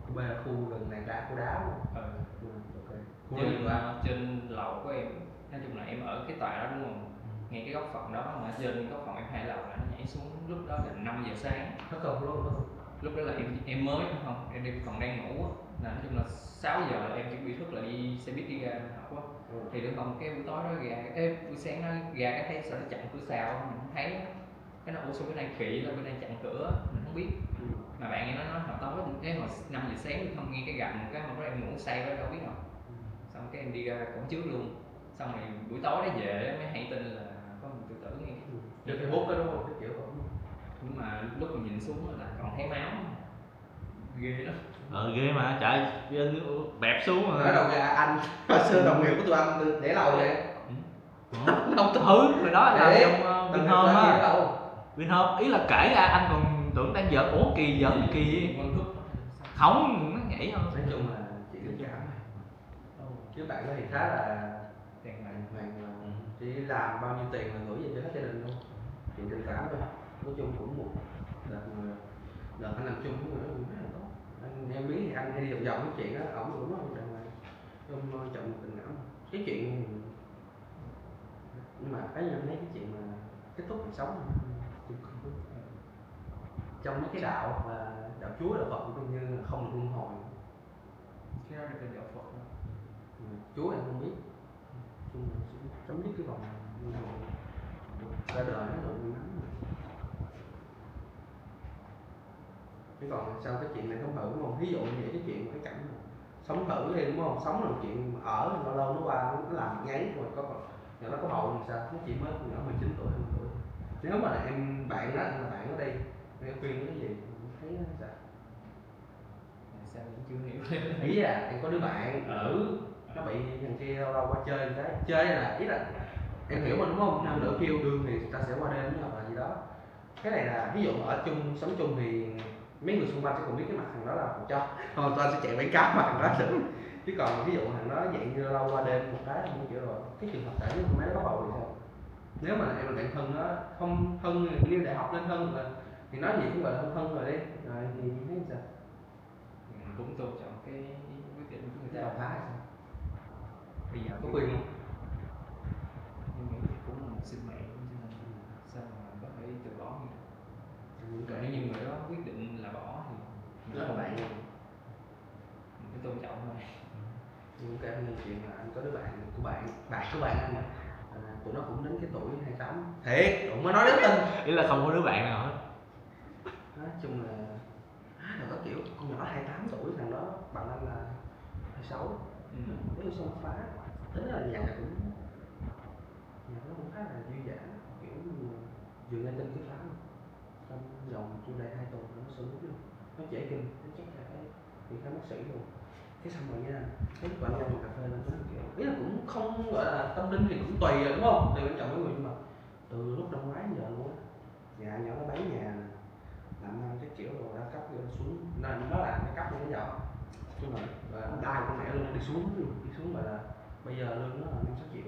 Khu B là khu gần này, đá, khu đá. Ờ, Ừ, ok. Khu trên đó ờ, trên lầu của em, nói chung là em ở cái tòa đó đúng không, ngay cái góc phòng đó mà trên góc phòng em hai lầu là nó nhảy xuống, lúc đó là năm giờ sáng. Nó không, nó không. Lúc đó là em em mới đúng không, em đi còn đang ngủ á, là nói chung là sáu giờ là em chuẩn bị thức là đi xe buýt đi ra học á. Ừ. Thì được không, cái buổi tối đó gà, ê, buổi sáng nó gà cái thấy sao nó chặn cửa sào, mình không thấy á. Cái nó ủa sao bữa nay kỳ, là bữa nay chặn cửa, mình không biết. Ừ. Mà bạn em nó nói hồi tối, cái hồi năm giờ sáng thì không nghe cái gầm, cái hôm đó em ngủ say quá đâu biết đâu. Xong cái em đi ra cổng trước luôn, xong rồi buổi tối đó về mới hay tin là có một tự tử nghe. Trên Facebook đó đúng không, cái kiểu đó. Nhưng mà lúc mình nhìn xuống là còn thấy máu, ghê lắm. Ờ, ghê mà, chạy bẹp xuống Nói mà. đầu gà anh, hồi xưa đồng nghiệp của tụi anh để lầu vậy. Không, thứ rồi đó là Để trong ờ, đồng Bình nghiệp Hôm tụi anh để á. lầu. Bình Hôm, ý là kể ra anh còn tưởng đang giỡn, ủa kỳ giỡn kỳ gì. Quên khúc. Không, nó nhảy thôi. Nói chung là chỉ tình cảm thôi. Chứ bạn đó thì khá là Đàng hoàng. đàng hoàng, là chỉ làm bao nhiêu tiền là gửi về cho hết gia đình luôn. Chuyện tình cảm thôi. Nói chung cũng một đợt mà, đợt anh làm chung với người đó cũng rất là tốt. Anh em biết thì anh hay đi vòng vòng cái chuyện đó, ổng cũng nói đàng hoàng. Không quan trọng tình cảm. Cái chuyện, nhưng mà cá nhân thấy cái chuyện mà kết thúc cuộc sống này, trong mấy cái đạo và đạo Chúa, đạo Phật cũng như là không được luân hồi. Cái đó là cái đạo Phật đó. Chúa em không biết. Chung là sẽ chấm dứt cái vòng luân hồi, ra đời nó là may mắn rồi. Chứ còn sao cái chuyện này không hợp đúng không? Ví dụ như vậy, cái chuyện, cái cảnh mà sống thử đi đúng không, sống là một chuyện ở, lâu lâu nó qua nó làm ngán rồi, có còn nhỏ nó có bầu làm sao, nó chỉ mới nhỏ mười chín tuổi, hai mươi tuổi. Nếu mà là em, bạn đó, là bạn ở đây, em khuyên cái gì, thấy nó sao? Sao em chưa hiểu? Ý là em có đứa bạn nữ, nó bị thằng kia lâu lâu qua chơi cái, chơi là, ý là em hiểu mà đúng không, nam nữ kêu đường thì ta sẽ qua đêm với hoặc là gì đó. Cái này là ví dụ ở chung, sống chung thì mấy người xung quanh sẽ còn biết cái mặt thằng đó là thằng cho, còn tụi anh sẽ chạy quảng cáo mặt thằng đó xíu. Chứ còn ví dụ thằng đó dạng như lâu qua đêm một cái, không kiểu rồi, cái trường hợp tại nếu con bé đó có bầu thì sao? Nếu mà em là bạn thân đó, không thân, như đại học lên thân là, thì nói gì cũng gọi là thân thân rồi đi, rồi thì thấy sao? Mình cũng tôn trọng cái quyết định của người Cái ta. đầu phá hay sao? Bây giờ Có quyền không? Em nghĩ thì cũng là một sinh mạng, cho nên sao mà có thể từ bỏ như vậy? Còn nếu như người đó quyết định là bỏ thì Đó là bạn. Mình cứ tôn trọng thôi. Cũng kể như chuyện là anh có đứa bạn của bạn, bạn của bạn anh mà, à, tụi nó cũng đến cái tuổi hai tám, thiệt, cũng mới nói đến tin. Ý là không có đứa bạn nào hết. Nói chung là, à, là có kiểu con nhỏ hai tám tuổi, thằng đó bằng anh là hai sáu. Ừ. Nếu như xông phá, tính là nhà cũng, nhà nó cũng khá là dư dả, kiểu như vừa nghe tin cái phá luôn. Trong vòng chưa đầy hai tuần nó xuống nước luôn. Nó trễ kinh, nó chắc là phải đi khám bác sĩ luôn. Cái xong rồi nha, cái lúc anh ra một cà phê là nó kiểu, ý là cũng không gọi là tâm linh thì cũng tùy rồi đúng không, tùy quan trọng với người, nhưng mà Từ lúc năm ngoái đến giờ luôn á, nhà nhỏ nó bán nhà nè, làm ăn các kiểu rồi đa cấp vô đi xuống, nên nó là nó cấp như thế giờ. Nói chung là, là đa của mẹ luôn, đi xuống, đi xuống mà là bây giờ lương nó là năm sáu triệu.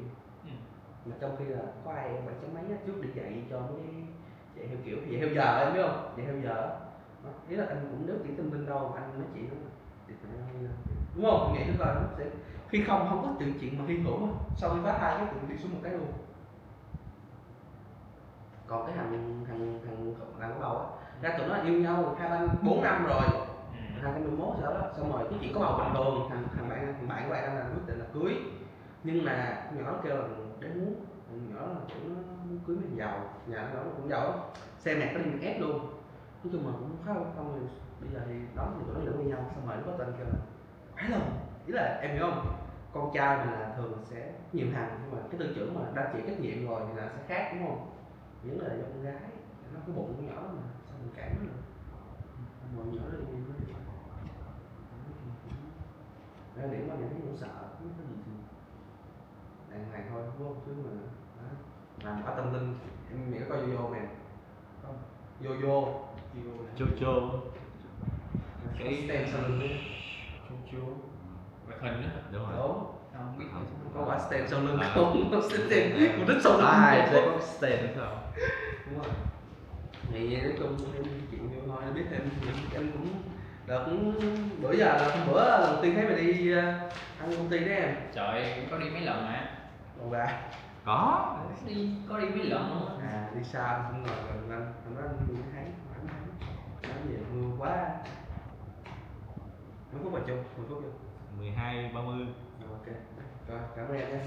Mà trong khi là có ai bảy chấm mấy á, trước đi dạy cho mấy, dạy theo kiểu dạy theo giờ, em biết không, dạy theo giờ á. Đó, ý là anh cũng, nếu chỉ tin tin đâu anh nói chuyện đó, thì phải, đúng không? Em nghĩ coi nó sẽ, khi không, không có chuyện, chuyện mà hy hữu á, sau khi phá thai cái tự đi xuống một cái luôn. Còn cái thằng, thằng, thằng đàn ông đầu á, ra tụi nó yêu nhau hai ba bốn năm rồi, hai nghìn mười một sao đó, xong rồi cái chuyện có bầu bình thường, thằng, thằng bạn, thằng bạn của bạn đó là quyết định là cưới. Nhưng mà con nhỏ nó kêu là để muốn, con nhỏ là kiểu nó muốn cưới mình giàu, nhà nó cũng giàu lắm, xe mẹ có đi ép luôn. Nói chung là cũng khá là không, bây giờ thì đó thì tụi nó vẫn yêu nhau, xong rồi lúc đó tụi anh kêu là phải lòng, ý là em hiểu không, con trai mà là thường là sẽ nhiều thằng, nhưng mà cái tư tưởng mà đa chịu trách nhiệm rồi thì là sẽ khác, đúng không? Những là do con gái, nó cái bụng con nhỏ mà sao mình cản nó được. Mà con nhỏ nó đi nó đi, nó đi mà nhà thấy cũng sợ, không có gì thì đàng hoàng thôi, đúng không? Chứ mà đó, làm quá tâm linh. Em nghĩ có vô vô mày không? Vô vô. Vô vô. Châu Châu. Cái stem sau lưng đấy. Châu Châu. Mày hình á. Đúng rồi. Đúng. Không biết. Có quả stem sau lưng không? Có stem, một đứa sau lưng. Ai sẽ có stem sao? Đúng rồi. Thì nói chung em chịu nhiều thôi, em biết em, em cũng, đợt cũng, bữa giờ là hôm bữa lần đầu tiên thấy mày đi, ờ, ăn công ty đấy em. Trời, có đi mấy lần mà. Ủa bà? Có. Đi, có đi mấy lần luôn á. À, đi xa không ngờ gần lắm. Hôm đó anh đi thấy, anh thấy. Nói về mưa quá. Mấy phút rồi chung, mười phút chưa? Mười hai ba mươi. Rồi, ok. Rồi, cảm ơn em nha.